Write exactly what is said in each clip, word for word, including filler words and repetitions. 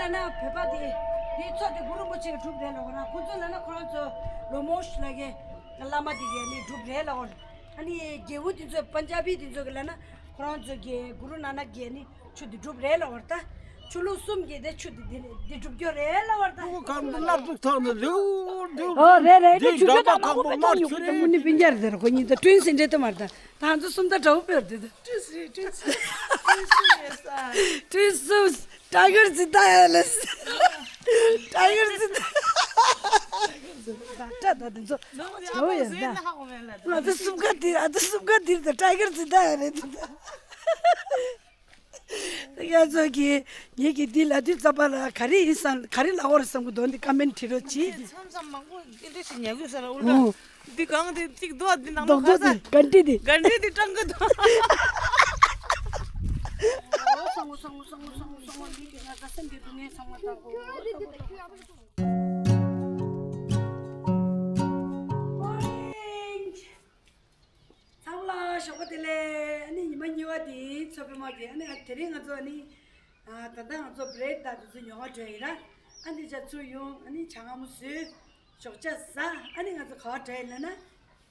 ན་བོད་པ་དེ་དེ་ཚོ་དེ་གུ་རུ་རིན་པོ་ཆེ་གི་སྒྲུབ་རེད་ལབ་དགོས་ན། ཁོ་ཚོ་ལབ་ན་ཁོ་རང་ཚོ་ལོ་མོ་ཤི་ལ་གི་བླ་མ་དེ་གི་ནི་སྒྲུབ་རེད་ལབ་དགོས། ཨ་ནི་རྒྱལ་པོ་དེ་ཚོ་པན་ཇ་བི་དེ་ཚོ་གི་ལབ་ན་ཁོ་རང་ཚོ་གི་གུ་རུ་ནན་ནན་གི་ནི་ཆུ་དེ་སྒྲུབ་རེད་ལབ་དགོས་ད། ཆུ་ལུག་གསུམ་གྱི་དེ་ཆུ་དེ་དེ་དེ་སྒྲུབ་རྒྱུ་རེད་ལབ་དགོས་ད། ཁོ་གང་དུ་སླར་གྲུབ་ཐོག་ནས་རེའུ་རེའུ། ཨོ་རེད་རེད་རེད། ཆུ་རྒྱུ་དང་ནག་པོ་དང་ཉོག་པོ་དང་མུ་ནི་སྤུན་ཀྱག་རེད་ཟེར། ཁོ་གཉིས་དང་ཀྲིན་སི་འདྲེ་དུ་མར་དང་ད་ང་ཚོ་གསུམ་ད་འདྲ་བོ་བོར་དེ་དང་། ཀྲིན་སི་ཀྲིན་སི་ཀྲིན་སི་མེད་ས། ཀྲིན་སི། ཊའི་གར་ཛི་ཏ་ཡ་ལེ། ཊའི་གར་ཛི་ཏ། ད་ད་ད་དེ་ཚོ་ནོ་ཡ་ཇོ་ཡ་ཟེར་ད། ན་ཧ་གོ་མེད་ལ། ང་ཚོ་གསུམ་ཀ་དེ་ང་ཚོ་གསུམ་ཀ་དེ་ད་ཊའི་གར་ཛི་ཏ་ཡ་རེད་དེ་ད། ཡ་ཚོ་གི་ངེད་ཀྱི་འདི་ལ་དུས་ཙམ་པ་ལ་ག་རེ་ཡིན་བསམ་ག་རེ་ལབ་དགོས་རེད་བསམ་གི་འདུག་འདི་ཀ་མེན་བྲིས་རོགས་གྱིས། མཚམས་མཚམས་མང་པོ་འདི་འདྲ་ཞིག་ཉལ་དགོས་ས་ལ་ཨུལ་ཏྲ། འོ། འདི་གང་དེ་གཅིག་རྡོ་འདི་ནང་ལོགས་ག་ས། ག་འདྲི་འདི། ག་འདྲི་འདི་སྤྲང་གི་འདུག་འོ་སང་ངོ་སང་ངོ་སང་ངོ་སང་ངོ་སང་ངོ་འདི་གི་ང་ད་སེམས་ཀྱི་སྡུག་བསྔལ་ཚང་མ་དག་གོ། ཚང་མ་ལ་ཞོགས་པ་བདེ་ལེགས། ཨ་ནི་ཉི་མ་གཉིས་པ་དེ་མཚོ་པདྨ་གི་ཨ་ནི་དེ་རིང་ང་ཚོ་ཨ་ནི། ཨ་ད་ལྟ་ང་ཚོ་བྷི་རེག་དང་དེ་ཚོ་ཉོ་ག་འགྲོ་ཡིན་ར། ཨ་ནི་ཅག་ཚུར་ཡོང་ཨ་ནི་ཇ་མངར་མོ་བཟོས། ཞོགས་ཇ་ཟ། ཨ་ནི་ང་ཚོ་ག་པར་འགྲོ་ཡིན་ལབ་ན།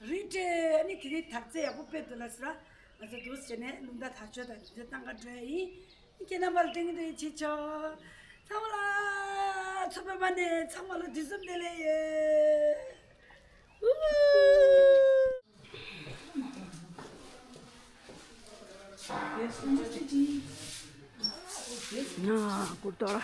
རི་ཊེ་ཨ་ནི་དེ་རིང་དར་རྩེ་ཡག་པོ་དཔེ་འདུག་ལབ་སོང་ར། ང་ཚོ་འདུག་སེ་བྱས་ནས་རླུང་རྟ་དར་ལྕོག་དང་དེ་ཚོ་བཏང་ག་འགྲོ་ཡིན། ཁྱེད་རྣམ་པ་ལ་སྟོན་གྱི་འདུག་བྱེད་ཆོག་ཚང་མ་ལ་མཚོ་པདྨ་ནས་ཚང་མ་ལ་དུས་གསུམ་བདེ་ལེགས་ཡོད། ཨུ། ང་ཀུར་ཏོ་ར།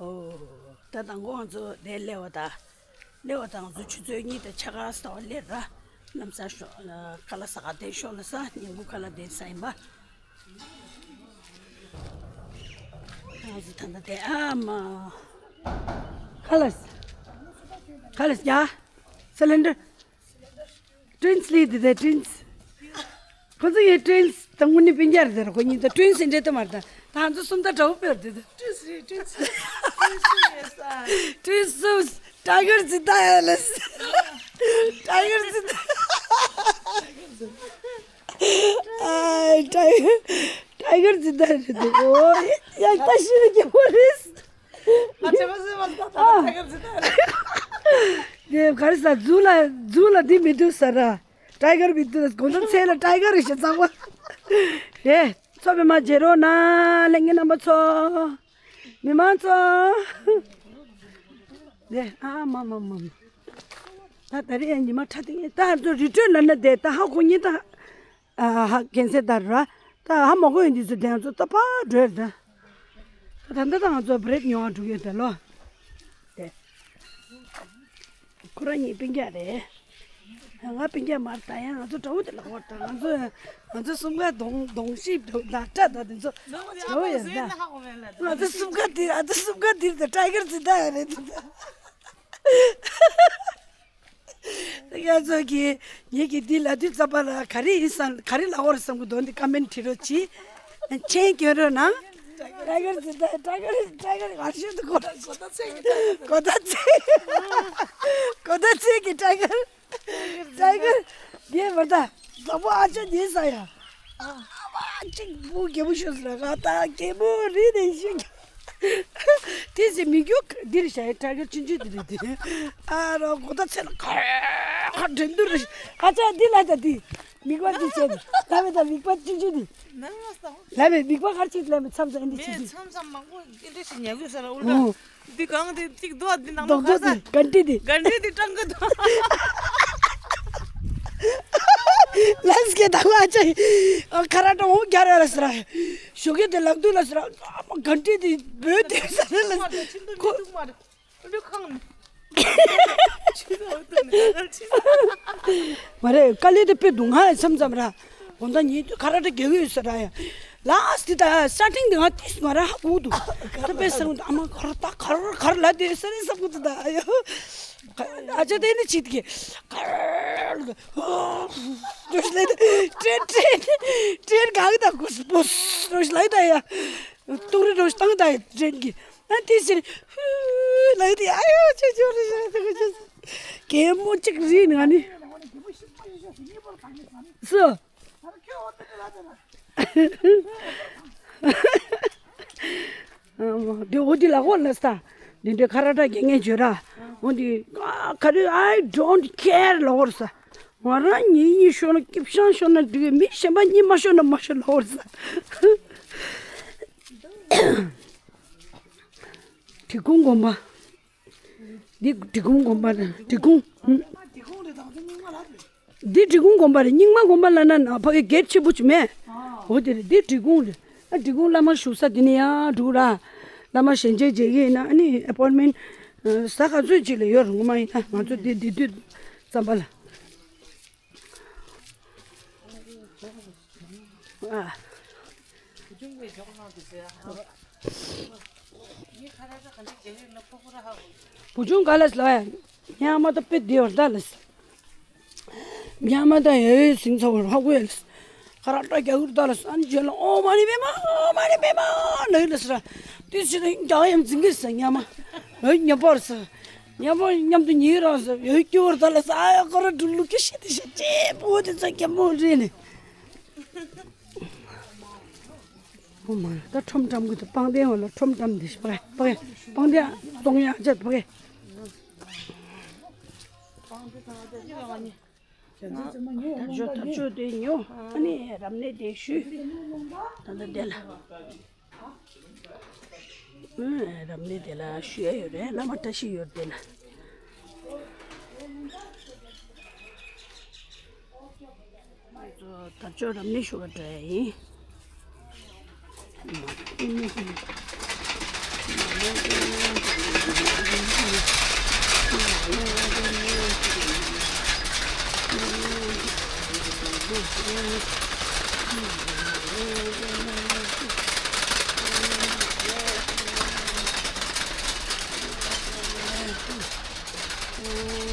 ཨོ། ད་དང་པོ་ང་ཚོ་དེ་སླེབས་པ་དང་། སླེབས་པ་དང་ང་ཚོ་ཆུ་ཚོད་གཉིས་དང་ཕྱེད་ཀ་ཙམ་སླེབས་ར། ལམ་སང་ཤོག་ཁ་ལག་ཟ་ག་དེ་ཤོག་ལ་ས་ཉིན་གུང་ཁ་ལག་དེ་ཟ་ཡིན་པ། ང་ཚོ་ད་ལྟ་དེ་ཨ་མ། ཁ་ལག་ཁ་ལག་ཡ། སི་ལིན་ཌར། ཀྲིན་སི་ལི་དེ་དེ་ཀྲིན་སི། ཁོ་ཚོ་ཡི་ཀྲིན་སི་དང་དངོས་གནས་སྤུན་ཀྱག་རེད་ཟེར། ཁོ་གཉིས་དང་ཀྲིན་སི་འདྲེ་དུ་མར་དང་ད་ང་ཚོ་གསུམ་ད་འདྲ་བོ་བོར་དེ་དང་། ཀྲིན་སི་ཀྲིན་སི་ཀྲིན་སི་མེད་ས། ཀྲིན་སི་ཊའི་གར་ཛི་ཏ་ཡ་ལེ། ཊའི་གར་ཛི་ཏ། ཨ་ཊའི་ཊའི་གར་ཛི་ཏ་རེད་འདུག་ཨོ་ཡ་ད་ཤི་རྒྱུ་མ་རེད། ཨ་ཆེ་མ་ཟེར་མ་ཟེར་ད་ད་ཊའི་གར་ཛི་ཏ་རེད། དེ་ག་རེ་ཟ་ཛུ་ལ་ཛུ་ལ་འདི་མི་འདུག་ཟེར་ར། ཊའི་གར་མི་འདུག་དགོང་དག་མཚན་ལ་ཊའི་གར་རེད་ཤག་ཚང་མ། དེ་མཚོ་པདྨ་མཇལ་རོགས་གནང་ལྷན་རྒྱས་རྣམ་པ་ཚོ། མི་མང་ཚོ། དེ་ཨ་མ་མ་མ་མ། ད་ད་རེས་ཉི་མ་ཁྲ་ཐིང་ད་ང་ཚོ་རི་ཁྲོད་ལ་ན་དེ་ད་ཧ་གོ་ཉིན་ད། ཨ་ཧ་གན་སེ་ད་ར། ད་ཧ་མ་གོ་ཡོད་འདི་ཚོ་དེ་ང་ཚོ་ད་པ་འགྲོ་ཡོད་ད། ད་ད་ད་ང་ཚོ་བྷི་རེག་ཉོ་བ་འགྲོ་གི་ཡོད་ད་ལོ། དེ། ཁོ་རང་གཉིས་སྤུན་ཀྱག་རེད། ང་སྤུན་ཀྱག་མ་རེད་ད་ཡང་ང་ཚོ་འདྲ་བོ་དེ་ལ་འོ་ད་ང་ཚོ་ང་ཚོ་གསུམ་ཀ་གདོང་གདོང་ཤིག་འདྲ་ད་ད་དེ་ཚོ་འདྲ་བོ་ཡོད་ད། ང་ཚོ་གསུམ་ཀ་དེ་ང་ཚོ་གསུམ་ཀ་དེ་ད་ཊའི་གར་ཛི་ཏ་ཡ་རེད་དེ་ད། ཡ་ཚོ་གི་ངེད་ཀྱི་འདི་ལ་དུས་ཙམ་པ་ལ་ག་རེ་ཡིན་བསམ་ག་རེ་ལབ་དགོས་རེད་བསམ་གི་འདུག་འདི་ཀ་མེན་བྲིས་རོགས་གྱིས། མཆན་སྐྱོན་རོགས་གནང་། ཊའི་གར་ཛི་ཏ་ཊའི་གར་ཊའི་གར་ང་ཤོད་དུ་གོ་གོ་ད་ཚེ་གི་ཊའི་གར་གོ་ད་ཚེ་གོ་ད་ཚེ་གི་ཊའི་གར་ཊའི་གར་ངས་མ་ད་དང་པོ་ཨ་ཅག་ཉིན་ས་ཡ། ཨ་མ་གཅིག་བུ་རྒྱལ་པོ་ཤོད་ཟེར་ང་ད་རྒྱལ་པོ་རི་ནས་ཤོད། དེ་ཚེ་མི་རྒྱུ་འདིར་བྱས་ཊའི་གར་ཆུང་ཆུང་འདི་རེད་དེ། ཨ་རོ་གོ་ད་ཚེ་ལ་ཁ་ཁ་འགྲན་བསྡུར་རེད། ཨ་ཅག་འདི་ལ་ད་འདི་མིག་པ་འདི་བྱས་ནས་ལ་མེ་ད་མིག་པ་ཆུང་ཆུང་འདི། ལ་མེ་མིག་པ་ཁར་ཅིག་ལ་མེ་མཚམས་མཚམས་འདི་ཆུང་ཆུང་འདི། མཚམས་མཚམས་མང་པོ་འདི་འདྲ་ཞིག་ཉལ་དགོས་ས་ར་ཨུ་ལ། འདི་གང་དེ་གཅིག་རྡོ་འདི་ནང་ལོགས་ག་ས། ག་འདྲི་འདི། ག་འདྲི་འདི་སྤྲང་གི་འདུག་ལམ་སྐྱེ་དང་ཨ་ཅག་ཁ་ར་ཏོ་འོ་རྒྱ་ར་ལ་ཟེར། ཞོགས་ཀས་དེ་ལག་དུས་ལ་ཟེར། ག་འདྲི་འདི་བོད་དེ་ཟེར་ལ་ཁོ། མ་རེད་དཀའ་ལས་དེ་དཔེ་འདུག་ང་མཚམས་མཚམས་ར། འོ་ད་ཉིན་ཁ་ར་ཏོ་རྒྱག་གི་ཡོད་ཟེར་ར་ཡ། ལ་སི་ད་སི་ཊར་ཊིང་དེ་ང་ཏིས་མ་ར་ཧ་གོ་འདུག་ད་དཔེ་སང་ཨ་མ་གར་ད་གར་གར་ལ་དེ་ས་རེ་ས་གོ་ད་ད་ཡོ། ཨ་ཅག་དེ་ནི་ཅིག་གི་གར་ལ་ཧོ་ཏྲེན་ལེ་ཏྲེན་ཏྲེན་ཏྲེན་ག་གི་ད་གུས་པོས་ཏྲེན་ལེ་ད་ཡ། ཏུང་རི་རོ་བཏང་ད་དྲན་གི། ཨ་དེ་ཕྱིར་ཧུ་ལགས་དེ་ཨ་ཡོ་ཆུ་ཆུ་རེ་རེ་རེ་རེ། གད་མོ་གཅིག་རིལ་ནས་ནི། སུ། འདི་འོ་འདི་ལ་གོ་ལ་ས། འདི་འདྲའི་ཁ་ར་ཏྲ་རྒྱག་མཁན་བྱོས་ར། འོ་འདི་ག་རེ། I don't care ལ་གོ་ས། ང་རང་ཉིད་གཉིས་ཤོར་ན་སྐྱིབ་ཤང་ཤོར་ན་འགྲིག་གི། མི་གཞན་པ་གཉིས་མ་ཤོར་ན་མ་ཤོར་ལ་གོ་ས། འབྲི་གུང་དགོན་པ། འདི་འབྲི་གུང་དགོན་པ་རེད། འབྲི་གུང་། འདི་འབྲི་གུང་དགོན་པ་རེད། རྙིང་མ་དགོན་པ་ལབ་ན་ན་ཕ་གི་གེ་ཊི་ཆེན་པོ་ཅིག་མེད། འོ་དེ་རེད། འདི་འབྲི་གུང་རེད། ཨ་འབྲི་གུང་བླ་མ་བཞུགས་ས་འདི་ནས་ཡར་འགྲོ་ར། བླ་མ་ཞལ་མཇལ་མཇལ་གྱི་ཡིན་ན་ཨ་ནི་ཨེ་པོའིན་མེན་ཊི་ཟ་ག་ཚོད་ཅིག་ལ་ཡོད་རེད། ངོ་མ་ཡིན་ན་ང་ཚོ་འདི་འདི་དུས་ཙམ་པ་ལ། ཨ། བུ་ཆུང་ག་ལ་ལ་ཡ། ཉ་མ་ད་པེ་དེ་བར་ད་ལ། ཉ་མ་ད་ཡོད་སིང་ཚ་བར་ཧ་གོ་ཡ་ལ། ཁ་ར་ཏྲ་རྒྱག་གུར་ད་ལ་སན་ཇེ་ལ་ཨོ་མ་ནི་པེ་མ་ཨོ་མ་ནི་པེ་མ་ལ་ཡ་ལ་སི་ར། དུས་ཕྱི་ད་རྒྱག་ཡམ་འཛིང་གི་ས་ཉ་མ། ཨོ་ཉ་པར་ས། ཉ་པར་མཉམ་དུ་ཉེ་རང་ས་ཡོད་སྐྱོ་བར་ད་ལ་ས། ཨ་ཡ་ཁ་ར་ཏྲུ་ལུ་ཀི་ཤི་དི་ཤ་ཅེ་པོ་དི་ཚ་ཀྱ་མོ་རེ་ནི། ཨོ་མ་ད་ཁྲོམ་འགྲམ་གི་ད་པང་གདན་འོག་ལ་ཁྲོམ་འགྲམ་འདི་ཤི་པ་གེ་པ་གེ་པང་གདན་བཙོང་ཡག་ཅད་པ་གེ། ད་ཇོ་ད་ཇོ་དེ་ཉོ། ཨ་ནི་རབ་གནས་དེ་ཞུས། ད་ད་དེ་ལ། ཨ་རབ་གནས་དེ་ལ་ཞུ་ཡ་ཡོད་རེད། བླ་མ་བཀྲ་ཤིས་ཡོད་དེ་ལ། དར་ལྕོག་རབ་གནས་ཞུ་བ་འགྲོ་ཡ་ཡིན། ཨོཾ་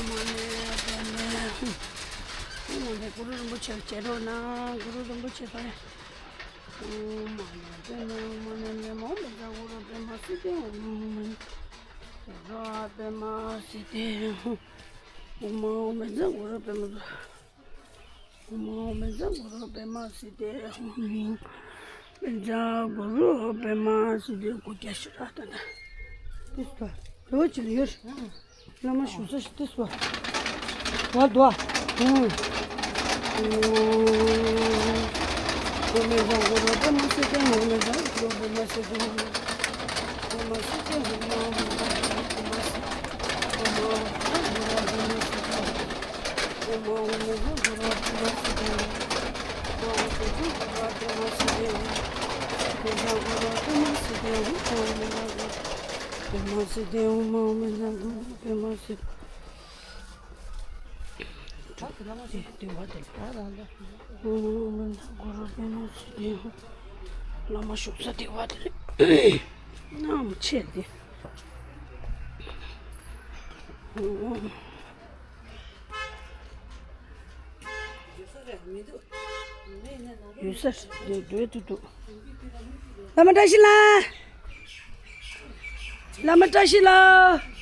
མ་ཎི་པདྨེ་ཧཱུྃ། ཨོཾ་མ་ཎི། གུ་རུ་རིན་པོ་ཆེ་མཇལ་རོགས་གནང་། གུ་རུ་རིན་པོ་ཆེ་ཕ་ཡ། ཨོཾ་མ་ཎི་པདྨེ་ཧཱུྃ། མ་ཎི་པདྨེ་ཧཱུྃ། ཨོཾ་བཛྲ་གུ་རུ་པདྨ་སིདྡྷི་ཧཱུྃ། ཨོཾ་མ་ཎི་པདྨ་སིདྡྷི་ཧཱུྃ། ཨོཾ་མ་ཎི་པདྨ་སིདྡྷི་ཧཱུྃ། ཨོཾ་མ་ཎི་པདྨ་སིདྡྷི་ཧཱུྃ། ཨོཾ་བཛྲ་གུ་རུ་པདྨ་སིདྡྷི་ཧཱུྃ། བཛྲ་གུ་རུ་པདྨ་སིདྡྷི། སྒོ་རྒྱག་ཤི་ར་ད་ད། ཏིས་པ། རོ་ཅི་ལ་ཡོད། བླ་མ་བཞུགས་ས་ཞིག་ཏིས་པ། བ་དོ། ཨོཾ་བཛྲ་གུ་རུ་པདྨ་སིདྡྷི་ཧཱུྃ། ཨོཾ་བཛྲ་གུ་རུ་པདྨ་སིདྡྷི་ཧཱུྃ། པདྨ་སིདྡྷི་ཧཱུྃ། ཨོཾ་བཛྲ་གུ་རུ་པདྨ་སིདྡྷི་ཧཱུྃ། ཨོཾ་བཛྲ་གུ་རུ་པདྨ་སིདྡྷི་ཧཱུྃ། ཨོཾ་བཛྲ་གུ་རུ་པདྨ་སིདྡྷི་ཧཱུྃ། ཨོཾ་བཛྲ་གུ་རུ་པདྨ་སིདྡྷི་ཧཱུྃ། ཨོཾ་བཛྲ་གུ་རུ་པདྨ་སིདྡྷི་ཧཱུྃ། ཨོཾ་བཛྲ་གུ་རུ་པདྨ་སིདྡྷི་ཧཱུྃ། ཨོཾ་བཛྲ་གུ་རུ་པདྨ་སིདྡྷི། ཨོཾ་བཛྲ་གུ་རུ་པདྨ་སིདྡྷི་ཧཱུྃ། བླ་མ་བཞུགས་ས་དེ་བ་དེ་རེད། གནམ་ཆེ་དེ། ཨོཾ། ཡོད་ས་རེད། འགྲོ་འགྲོ་འདུག་བླ་མ་བཀྲ་ཤིས་ལགས། བླ་མ་བཀྲ་ཤིས་ལགས།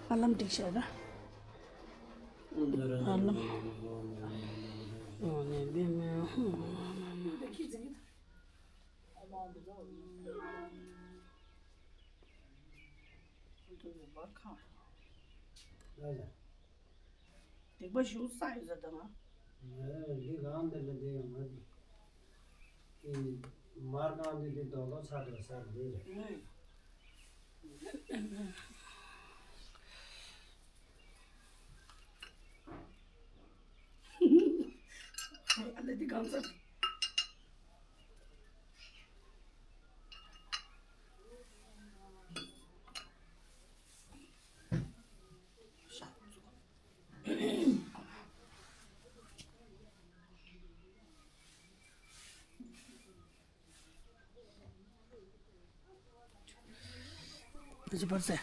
ཨ་ལམ་འགྲིག་ཤག་ར། ཨ་ལམ། ཨ་ནི་བི་མེ། སྡིག་པ་ཞུ་ས་ཡོད་ས་དང་། འདི་གང་འདི་ལ་འདི་ཡང་མ་འདི། མར་གང་འདི་འདི་རྡོག་རྡོག་ཚ་འདྲ་ས་འདི་རེད། ཨ་ལ་འདི་གང་ཚ། ཅི་བར་ཟེར།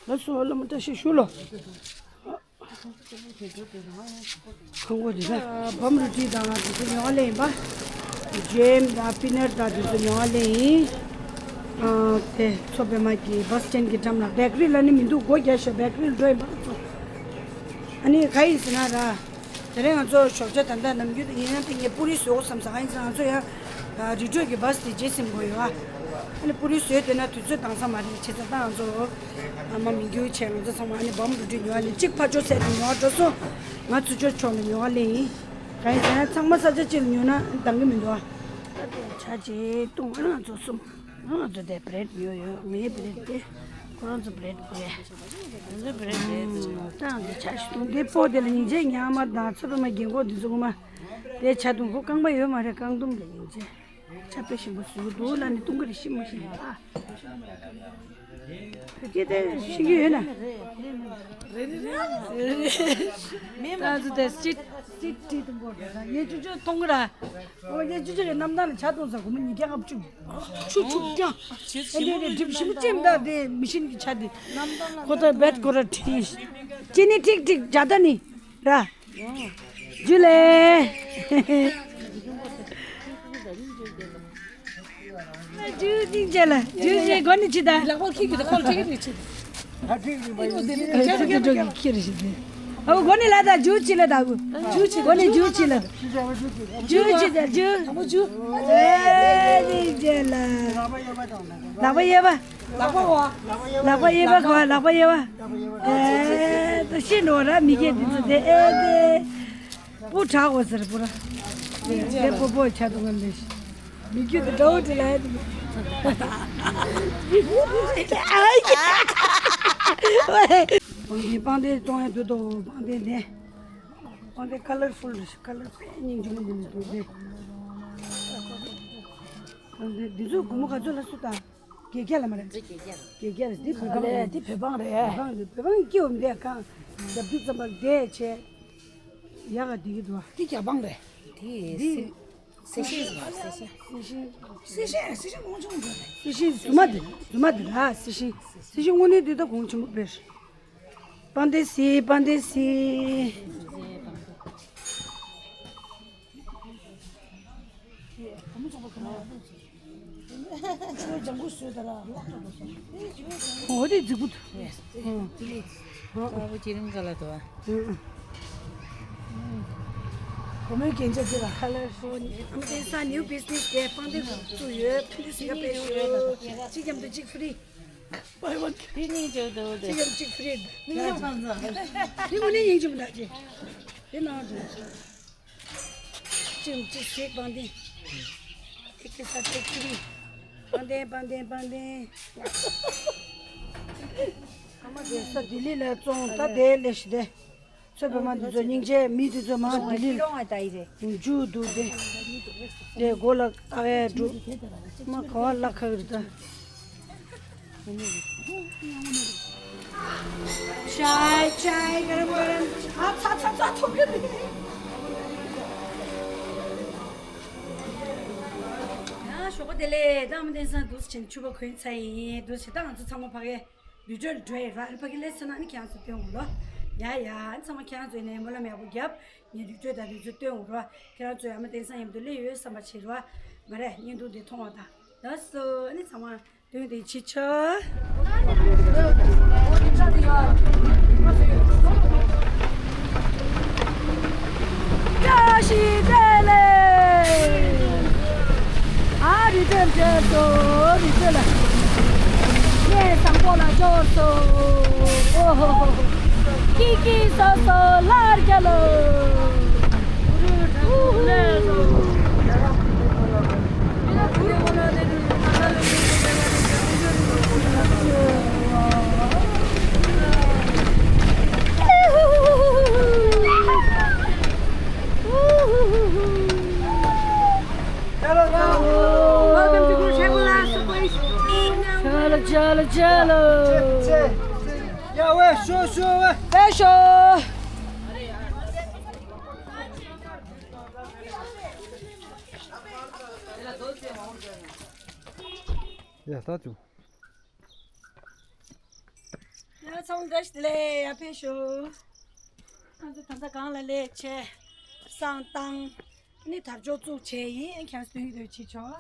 ལགས་སོ། བླ་མ་བཀྲ་ཤིས་ཤོག་ལོ། ཁང་པ་འདི་ལ་བམ་རུ་ཏི་དང་དེ་ཚོ་ཉོ་བ་ལེན་ཡིན་པ། ཇེམ་དང་པི་ནར་དང་དེ་ཚོ་ཉོ་བ་ལེན་ཡིན། ཨ་དེ་མཚོ་པདྨ་གི་བྷ་སི་སི་ཊེན་གྱི་འགྲམ་ལ་བེ་ཀ་རི་ལ་ནི་མི་འདུག་སྒོ་རྒྱག་ཤག་བེ་ཀ་རི་ལ་འགྲོ་ཡིན་པ་ཚོ། ཨ་ནི་ག་ཡིན་ཟེར་ན་ར། དེ་རིང་ང་ཚོ་ཞོགས་ཇ་ད་ལྟ་ནམ་རྒྱུན་དུ་ཡིན་ན་དེ་ངས་པུ་རི་བཟོ་དགོས་བསམ་ས། ཨ་ཡིན་ཙང་ང་ཚོ་ཡང་རི་ཁྲོད་ཀྱི་བྷ་སི་དེ་རྗེས་ཟིན་དགོས་ཡོད་ཨ། ཨ་ནི་པུ་རི་བཟོས་བསྡད་ན་དུས་ཚོད་འདང་ས་མ་རེད། བྱས་ཙང་ད་ང་ཚོ་ཨ་མ་མི་འགྱུར་བྱས་ང་ཚོ་ཚང་མ་ཨ་ནི་བམ་རུ་ཏི་ཉོ་བ་ལེན། གཅིག་ཕར་ཕྱོགས་ཚད་དུ་ཉོ་བ་འགྲོ་སོང་། ང་ཚོ་ཕྱོགས་ཕྱོགས་ནས་ཉོ་བ་ལེན་ཡིན། གང་ཡིན་ཟེར་ན་ཚང་མ་ས་ཆ་གཅིག་ལ་ཉོ་ན་འདང་གི་མི་འདུག་ཨ། ད་དེ་ཇ་ཅིག་བཏུང་། ཨ་ང་ཚོ་གསུམ། ང་ཚོ་དེ་བྷི་རེད་ཉོས་ཡོད། ངའི་བྷི་རེད་དེ། ཁོ་རང་ཚོ་བྷི་རེད་དེ། ང་ཚོ་བྷི་རེད་དེ། ད་འདི་ཆ་ཞིག་འདུག་འདི་སྤོ་དེ་ལ་སྙིང་རྗེ། ཉག་མ་དང་ཚོད་པ་མ་རྒན་གོག་འདི་ཚོ་ངོ་མ། དེ་ཆ་འདུག་ཁོ་རྐང་པ་ཡོད་མ་རེད། རྐང་འདུམ་ལ་སྙིང་རྗེ། ཆ་དཔེ་ཞིམ་པོ་བཟོས་འདུག་ལ་ནི་བཏུང་གི་རེད། ཤི་མ་ཤི་ཨ། བོད་སྐད་དེ་ཤེས་ཀྱི་ཡོད་ན། རེད་རེད་རེད། མེད་མ། ད་ཚོ་དེ་སི་ཊི་སི་ཊི་དུ་འབོར་དང་ཡེ་ཅུ་ཅུ་གཏོང་གི་ར། ཨོ་ཡེ་ཅུ་ཅུ་གི་གནམ་ཐང་ལ་ཇ་བཏུང་ས་སྒོར་མོ་ཉིས་བརྒྱ་ལྔ་བཅུ། ཆུ་ཆུ་ཀྱང་། ཨེ་འདྲས་རེད། གྲིབ་ཞིམ་ཅིམ་ད་དེ་མི་ཤིན་གྱི་ཇ་དེ། ཁོ་ད་བེད་ཁོ་ར་ཁྲིད། ཅི་ནི་ཁྲིག་ཁྲིག་ཇ་ད་ནི་ར། ཇུ་ལེ། ཇུ་ཅིག་ཇ་ལ་ཇུ་ཞེས་གོ་ནི་ཅི་ད། ལག་པ་ཁྱི་གི་ཁོལ་ཁྱི་གི་ཅི། ཨ་ཁྱི་གི་ཁྱི་རེད་ཞིག་དེ། ཨ་གོ་ནི་ལ་ད་ཇུ་ཅི་ལ་ད་གོ། ཇུ་ཅི་གོ་ནི་ཇུ་ཅི་ལ། ཇུ་ཅི་ད་ཇུ། ཨ་མོ་ཇུ། ཨེ་ནི་ཇ་ལ། ལག་པ་ཡོད་པ། ལག་པ་གོ། ལག་པ་གཡས་པ་གོ། ལག་པ་གཡས་པ། ཨེ་ད་ཤི་ནོ་ར་མི་སྐྱེ་འདི་ཚོ་དེ་ཨེ་དེ། སྤུ་དྲག་འོ་ཟེར་སྤུ་ར། དེ་སྤོ་སྤོ་ཆ་དུ་ངམ་ལེ་ཤི། མི་རྒྱུད་དུ་འདྲ་བོ་དེ་ལ་ཡ་དེ། ཨ་ཡ། འོ་དེ་པང་གདན་གཏོང་ཡ་འདུག་དོ། པང་གདན་དེ། པང་གདན་ཀ་ལར་ཧྥུལ་རེད། ཀ་ལར་དཔེ་སྙིང་རྗེ་མོ་འདུག་ནི་འདུག་དེ། པང་གདན་འདི་ཚོ་སྒོར་མོ་ག་ཚོད་ལ་སུ་དང་། བརྒྱད་བརྒྱ་ལ་མ་རེད། བརྒྱད་བརྒྱ་ལ། བརྒྱད་བརྒྱ་ལ་འདི་བོད་པ་རེད། འདི་བོད་པ་རེད། བོད་པ་རེད། བོད་པ་སྐྱེ་བོ་མི་འདུག་གང་རྒྱབ་རྒྱུ་ཙམ་པ་བསྡད་བྱས། ཡག་ག་འདི་གི་འདུག་བ། འདི་རྒྱ་པང་རེད། འདི་འདི་སེ་ཤེ་རེད། སེ་ཤེ། སེ་ཤེ། སེ་ཤེ། སེ་ཤེ་གོང་ཆུང་རེད། སེ་ཤེ་རྫུན་མ་འདི་རྫུན་མ་འདི་ར། སེ་ཤེ། སེ་ཤེ་དངོས་གནས་འདི་ད་གོང་ཆེན་པོ་དཔེ་རེད། པང་གདན་སི། པང་གདན་སི། འོ་དེ་རྫིག་པོ་འདུག་ཨ་བོ་ཅི་རིང་ག་ལ་དོ། གོ་མོའི་རྒྱན་ཆ་དེ་ལ་ཧ་ལས་སོ་ནི། ཨ་མ་བསྟན་ས་new business དེ་པང་གདན་བཙུགས་ཡོད། ཕུན་སུམ་ཚོགས་པའི་ཞོ། གཅིག་མཉམ་དུ་གཅིག་free། དེ་ནི་ཇོ་དོ་དེ། གཅིག་མཉམ་གཅིག་free། དེ་ནི་དངོས་གནས་སྙིང་རྗེ་མོ་འདྲ་ཅིག་དེ་ནང་དུ། གཅིག་གཅིག་ཟེར། པང་གདན། ཐིག་ཐིག་ས་ཐིག་ཐིག་པང་གདན། པང་གདན། པང་གདན། ཨ་མ་དེ་ས་ལྡི་ལི་ལ་བཙོང་། ད་དེ་ལས་ཤི་དེ། ཚོད་པ་མ་འདི་ཚོ་སྙིང་རྗེ་མི་འདི་ཚོ་མ་ལྡི་ལི་ལ་མཇུག་འདུག་དེ། དེ་མགོ་ལ་ཨ་ཡ་འགྲོ། མ་ག་བ་ལ་ཁ་གི་རེད་ད། चाय चाय गरम गरम। ཨ་ཚ་ཚ་ཚ་ཐོབ་གི་འདུག་ཡ་ཞོགས་པ་བདེ་ལེགས། ད་ཨ་མ་བསྟན་སང་འདུག་སེ་ཕྱུ་པ་གོན་ཚར་ཡིན། འདུག་སེ་ད་ང་ཚོ་ཚང་མ་ཕ་གི་བི་ཌིའོ་ལ་འགྲོ་ཡི་ར། ཕ་གི་སླེབས་ཚར་ན་ནི་ཁྱེད་རང་ཚོ་སྟོན་འོང་རོགས། ཡ་ཡ། ཚང་མ་ཁྱེད་རང་ཚོ་ཡིན་ནའི་སྨོན་ལམ་ཡག་པོ་རྒྱབ། ངས་བི་ཌིའོ་ད་འདི་ཚོ་སྟོན་འོང་རོགས། ཁྱེད་རང་ཚོ་ཨ་མ་བསྟན་སང་མཉམ་དུ་སླེབས་ཡོད་བསམ་པ་བྱེད་རོགས། མ་རེད། བརྙན་ཐུང་འདི་མཐོང་བ་དང་། ལགས་སོ། ཨ་ནི་ཚང་མ་སྟོན་དེ་བྱེད་ཆོག་བཀྲ་ཤིས་བདེ་ལེགས། ཨ་རི་ཏྲེ་མཇལ་སོ། རི་ཏྲེ་ལ་ངས་བཟང་པོ་ལ་འབྱོར་སོ། ཨོ་ཧོ་ཧོ། ཀི་ཀི་སོ་སོ་ལར་རྒྱ་ལོ། Welcome to Guru Shaibu Last Place. Chala, chala, chala. ཡ་ཝེ། ཤོ་ཤོ་ཝེ། ཝེ་ཤོ། ཡ་ད་ཚོ། ཡ་ཚང་མ་བཀྲ་ཤིས་བདེ་ལེགས། ཡར་ཕེབས་ཤོག་ང་ཚོ་ད་ལྟ་སྒང་ལ་སླེབས་བྱས་བསང་བཏང་། ནི་དར་ལྕོག་བཙུགས་བྱས་ཡིན། ཁྱེད་རང་ཚོ་སྟོན་གྱི་འདུག་ཅིག་ཆོག་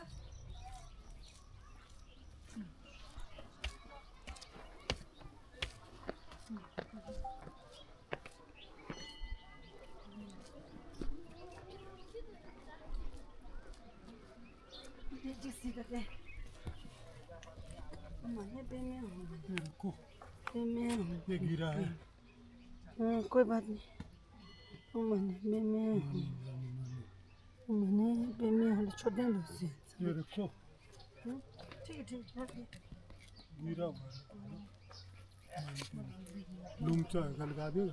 དེ་གཅིག་སྲིད་ད་དེ། ཨ་མ་ནི་པདྨའི་ཧོ་མ་ནི། ཁོ། པདྨའི་ཧོ་མ་ནི། དེ་གི་ར། ཨ་བཀོད་པ་ནི། ཨ་མ་ནི་པདྨའི་ཧོ་མ་ནི། ཨ་མ་ནི་པདྨའི་ཧོ་ལ་མཆོད་རྟེན་ལ་ཟེར། དེ་རེད་ཁོ། ཁྲིག་ཁྲིག་ཁྲིག་གི་ར་བ། ལུང་ཅོག་ག་ལ་ག་དེ་ལ།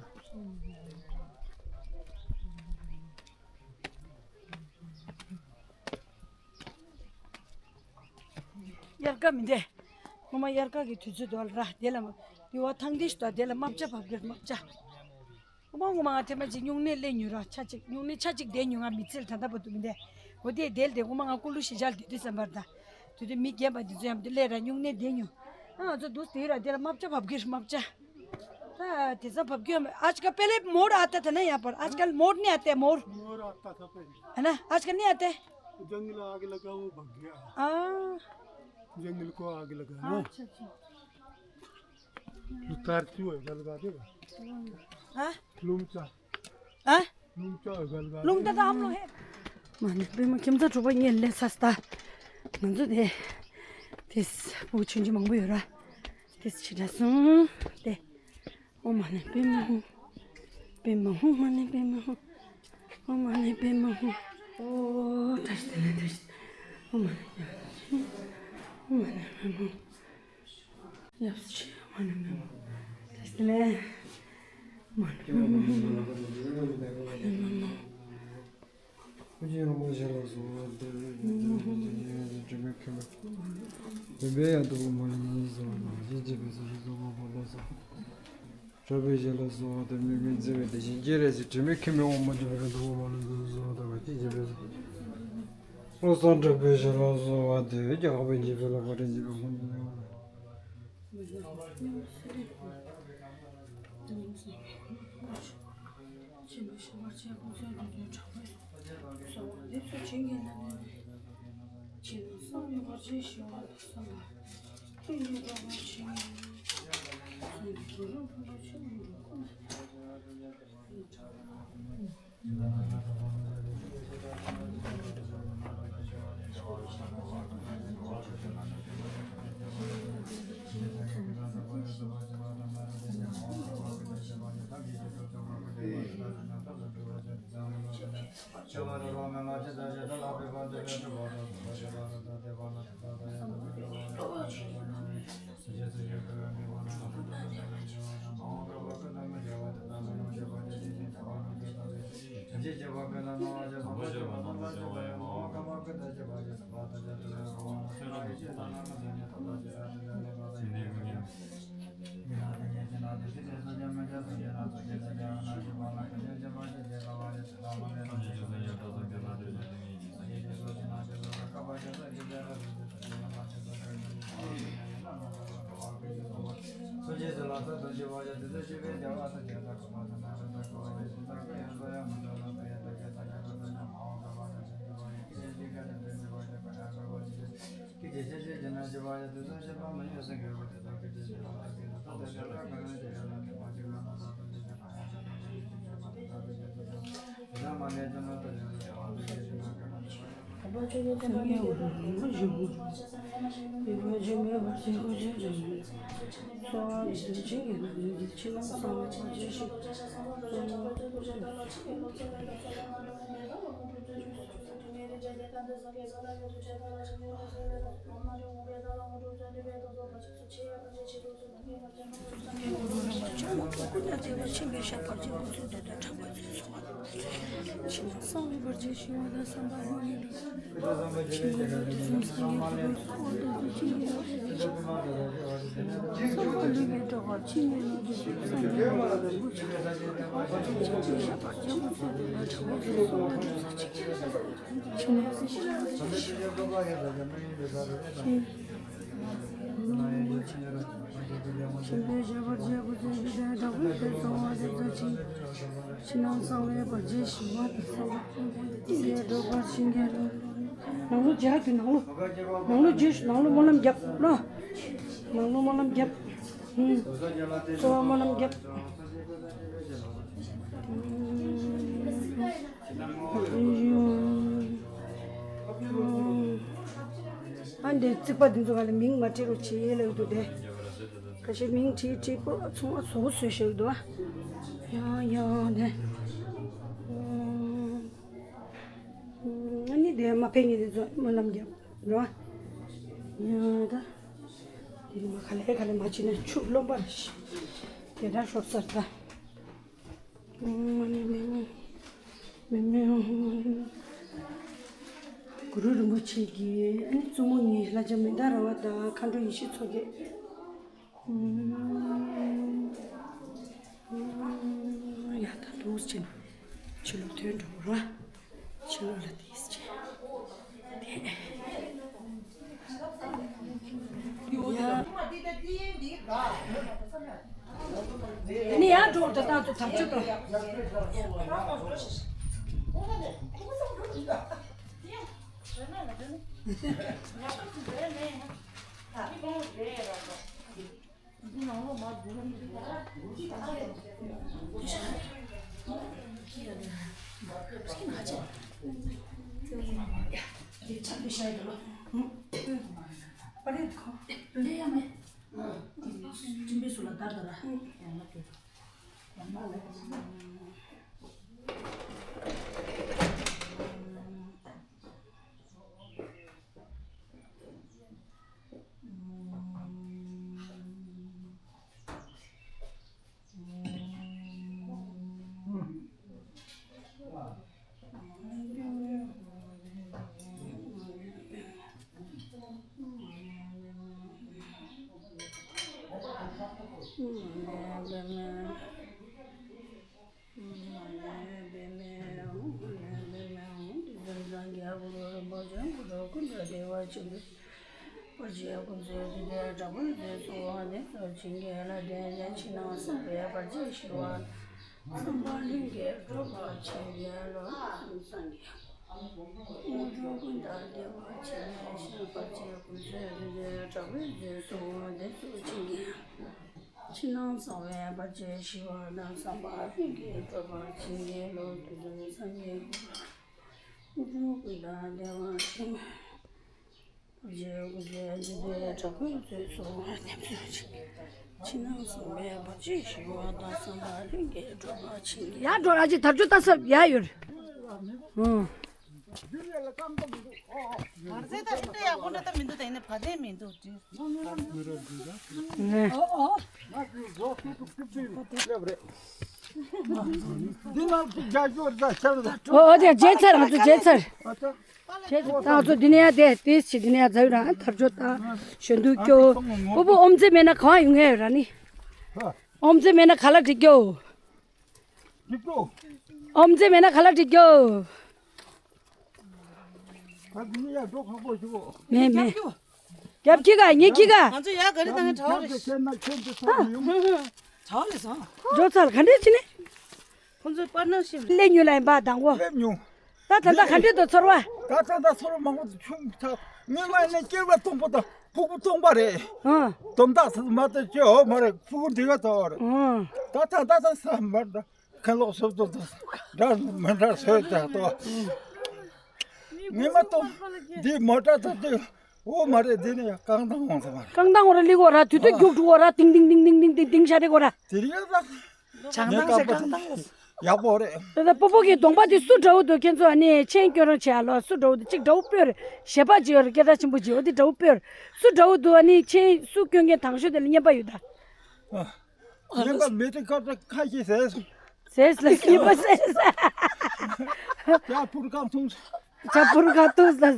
དབྱར་ཁ་མི་འདྲ། ངོ་མ་དབྱར་ཁ་གི་དུས་ཚོད་དུ་ར་དེ་ལ་མ། ཡུ་བ་ཐང་དེ་ཞིག་དང་དེ་ལ་རྨ་བྱ་བབས་ཀྱི་རྨ་བྱ། ངོ་མ་ངོ་མ་ང་ཐེངས་མ་གཅིག་སྨྱུང་གནས་སླེབས་མྱོང་ར། ཆ་གཅིག་སྨྱུང་གནས་ཆ་གཅིག་བསྡད་མྱོང་། ང་མི་ཚེ་ལ་ད་ལྟ་བར་དུ་མི་འདྲ། འོ་དེ་དེ་ལ་དེ་ངོ་མ་ང་ཀུ་ལུ་གཞིས་ཆགས་ལ་དེ་དུས་ཙམ་པར་ད། དེ་དུས་མི་རྒན་པ་འདི་ཚོ་ཡང་དེ་སླེབས་ར་སྨྱུང་གནས་བསྡད་མྱོང་། ཨ་ང་ཚོ་འདུག་དེ་ར་དེ་ལ་རྨ་བྱ་བབས་ཀྱི་རྨ་བྱ། ད་དེ་ཚོ་བབས་ཀྱི་ཡོད་མེད། आजकल पहले मोर आता था ना यहाँ पर, आजकल मोर नहीं आते मोर। मोर आता था पहले। है ना, आजकल नहीं आते। जंगल आग लगा, वो भग गया। हाँ। जंगल को आग लगा ना। अच्छा, अच्छा। लुतार क्यों है, गल गा देगा। हाँ? लुमचा। हाँ? लुमचा है, गल गा लुमचा तो हम लोग है। མ་ནི་པདྨ་ཁྱིམ་ཚང་དྲུག་པ་ངས་ལས་ས་སྟ། ང་ཚོ་དེ། དེ་བུ་ཆུང་ཆུང་མང་པོ་ཡོད་ར། དེ་ཕྱི་དྲ་སོང་། དེ། ཨོཾ་མ་ཎི་པདྨེ་ཧཱུྃ། པདྨེ་ཧཱུྃ། མ་ཎི་པདྨེ་ཧཱུྃ། ཨོཾ་མ་ཎི་པདྨེ་ཧཱུྃ། ཨོ་བཀྲ་ཤིས་བདེ་ལེགས། བཀྲ་ཤིས་བདེ་ལེགས། ཨོཾ་མ་ཎི་པདྨེ་ཧཱུྃ། ཨོཾ་མ་ཎི་པདྨེ་ཧཱུྃ། ཡབ་སྲས་མ་ཎི་པདྨེ་ཧཱུྃ། བཀྲ་ཤིས་བདེ་ལེགས། མ་ཎི་པདྨེ་ཧཱུྃ། པདྨེ་ཧཱུྃ། ཨོ་རྒྱན་རིན་པོ་ཆེ་ལ་གསོལ་བ་འདེབས། དྲི་མེད་མཁྱེན་པའི། བོད་པའི་ཡ་དུ་མ་ལ་ནི་གསོལ་བ་འདེབས། རྗེ་བྱེད་པའི་སོགས་ཀྱི་གསོལ་བ་འདེབས། གྲགས་པའི་ཞལ་ལ་གསོལ་བ་འདེབས། མི་མཁྱེན་བརྩེ་བའི་བདེ་ཆེན་སྤྱན་རས་གཟིགས། དྲི་མེད་མཁྱེན་པའི་དབང་པོ་རྒྱ་གར་དུ་མ་ལ་ནི་གསོལ་བ་འདེབས། རྗེ་བྱེད་པའི་སོགས། བློ་བཟང་གྲགས་པའི་ཞལ་ལ་གསོལ་བ་འདེབས། རྒྱ་གར་པཎ་ཆེན་བོད་ལ་བཀའ་དྲིན་ཆེན་པོའི་དབང་པོ། ཆེན་པོ་ཞིང་ཁར་ཆེན་པོ་ཚོས་འདུལ་དོན་དྲག་པོའི་གསོལ་བ་འདེབས་སོ། བྱིན་གྱིས་བརླབས་ནས་ཕྱི་ནང་གསང་བའི་བར་ཆད་ཞི་བ་དང་། གསང་བ་ཀུན་གྱི་རྒྱལ་པོ་ཆེན་པོ་གསང་བའི་གུ་རུ་ཕུན་ཚོགས་ཆེན་པོ་འགྲོ་ཀུན། ཕྱི་ནང་གསང་བའི་བར་ཆད་ཞི་བ་དང་། སངས་རྒྱས་འགྲུབ་པར་བྱིན་གྱིས་རློབས། ནང་ལོགས་མཇལ་དུས་ནང་ལོགས། ནང་ལོགས་མཇལ་ཞུ། ནང་ལོགས་སྨོན་ལམ་རྒྱབ་ལོ། ནང་ལོགས་སྨོན་ལམ་རྒྱབ། ཨུམ། གསོལ་བ་སྨོན་ལམ་རྒྱབ། ཨ་འདི་རྩིག་པ་འདི་ཚོ་ག་ལ་མིང་མ་བྲིས་རོགས་བྱེད་ལབ་འདུག་དེ། ཁ་ཤས་མིང་བྲིས་བྲིས་པོ་ཚང་མ་བཟོ་བཟོས་བཞག་འདུག་ཨ། ཡང་ཡང་ནས། ཨ་ནི་དེ་མ་ཕན་ཉིན་དེ་ཚོ་སྨོན་ལམ་རྒྱབ་རོགས། ཡང་ད། དེ་ནི་མ་ག་ལེ་ག་ལེ་མ་བྱེད་ན་ཆུ་རློན་པ་རེད། དེ་འདྲ་ཤོར་ཚར་ད། གུ་རུ་རིན་པོ་ཆེ་གི་ཨ་ནི་བཙུན་མོ་གཉིས་ལྷ་ལྕམ་མན་དཱ་ར་བ་དང་མཁའ་འགྲོ་ཡེ་ཤེས་མཚོ་རྒྱལ། ཡ་ད་འདུག་ཅིང་ཕྱི་ལོགས་ཐོན་འགྲོ་ར། ཕྱི་ལོགས་ལ་དེས་ཅིང་། ཡ། ནི་ཡ་འགྲོ་ད་ད་ཚོ་ཐག་ཆོད་དོ། ཕྱི་ནང་གསང་བའི་བར་ཆད་ཞི་བ་དང་། བསམ་པ་ལྷུན་གྱིས་གྲུབ་པར་བྱིན་གྱིས་རློབས། དུས་གསུམ་སངས་རྒྱས་ཀུན་དང་བདེ་བ་ཆེན་པོའི་རྗེ་སྐུ་ཚེ་འདི་དུས་དྲག་པོའི་ཚེ་སུ་ནེམ་སུ་ཅིག་ཕྱི་ནང་གསང་བའི་བར་ཆད་ཞི་བ་དང་། བསམ་པ་ལྷུན་གྱིས་གྲུབ་པར་བྱིན་གྱིས། ཡར་འགྲོ་ར་ཅིག་དར་ལྕོག་ལྟ་ས་ཡར་ཡོད་རེད། ཨང་། བར་ཟས་ད་ཤིན་ཏུ་ཡག་པོ་འདྲ་ད་མི་འདུག་ད་ཡིན་ན་བ་དན་མི་འདུག་དྲི། ཨོ་ཨོ། འདི་ནང་དུ་རྒྱ་ཤོར་ད་ཆར་ད། ཨོ་ཨོ་དེ་རྗེས་ཚར་ང་ཚོ་རྗེས་ཚར། ཨ་ད། ད་ང་ཚོ་འདི་ནས་ཡར་དེ་དེ་ཕྱི་འདི་ནས་ཡར་འཛའ་ཡོད་ར་དར་ལྕོག་ད་ཞོན་དུ་སྐྱོ། ཨ་ད་སོང་ངོ་། པོ་པོ་ཨོམ་ཙེ་མེད་ན་གང་ཡོང་ངེས་ཡོད་ར་ནི། ཨོམ་ཙེ་མེད་ན་ག་ལ་འགྲིག་སྐྱོ། འགྲིག་སྐྱོ། ཨོམ་ཙེ་མེད་ན་ག་ལ་འགྲིག་སྐྱོ། ད་འདི་ནས་ཡར་འགྲོ་ཁག་པོ་ཞིག་གོ། མེད་མེད། རྒྱབ་ཁྱི་ག་ངའི་ཁྱི་ག་ང་ཚོ་ཡར་ག་རེ་བཏང་ཡ་གྲྭ་བ་རེད། ཁྱེད་ན་ཁྱེད་འདི་ཚོ་ཡོང་། གྲྭ་བ་རེད་སོང་། འགྲོ་ཚར་ག་འདྲས་ཕྱིན་ནས། ཁོང་ཚོའི་པར་སྣང་ཤིབ། སླེབས་མྱོང་ལ་ཡིན་པ་དང་གོ། སླེབས་མྱོང་། ད་ད་ལྟ་ག་འདྲས་འདུག་ཚོར་བ། ད་ད་ད་ཚོར་བ་མང་པོ་ཆུང་ཐག་ངའི་ལ་ནས་སྐྱེ་བ་སྟོང་པོ་དང་ཕུ་གུ་སྟོང་པ་རེད། ཨང་། དོམ་དག་ཚོ་མ་གཏོགས་སྐྱེ་འོ་མ་རེད། ཕུ་གུ་འདི་ག་ཚོ་རེད། ཨང་། ད་ད་ད་ད་ས་མ་ད་ཁ་ལོག་སོབ་སོབ་ད་འདྲ་མི་འདྲ་སོས་ད་ཏོ། ངས་མ་གཏོགས་འདི་མོ་ཊ་ད་དེ་འོ་མ་རེད། འདི་ནས་རྐང་ཐང་འོང་ས་མ་རེད། རྐང་ཐང་འོ་ར་ལི་གོ་ར་དུས་ཚོད་རྒྱུག་འགྲོ་གོ་ར་ཏིང་ཏིང་ཤ་རེ་གོ་ར། དེ་རིང་ཡ་ད། བྱང་ཐང་ཟེར་རྐང་ཐང་ལ། ཡག་པོ་རེད། ད་ལྟ་སྤོ་བོ་གི་གདོང་པ་དེ་སུ་འདྲ་བོ་འདུག་ཁྱེད་ཚོ་ཨ་ནི་མཆན་སྐྱོན་རང་བྱེད་ཨ་ལོ། སུ་འདྲ་བོ་འདུག་གཅིག་འདྲ་བོ་སྤོས་རེད། ཞེ་པ་ཅིག་ཡོད་རེད། སྐད་གྲགས་ཆེན་པོ་ཅིག་འོ་དེ་འདྲ་བོ་སྤོས་རེད། སུ་འདྲ་བོ་འདུག་ཨ་ནི་མཆན་སུ་སྐྱོན་མཁན་དང་ཤོས་དེ་ལ་རྔན་པ་ཡོད་ད། རྔན་པ་མེད་དེ་ཁ་ཁ་ཤས་ཟས་སོང་། ཟས་ལ་རྔན་པ་ཟས། ཡ་ཕུར་ཁ་འཐུང་། ཇ་ཕུར་ཁ་འཐུང་ཟ།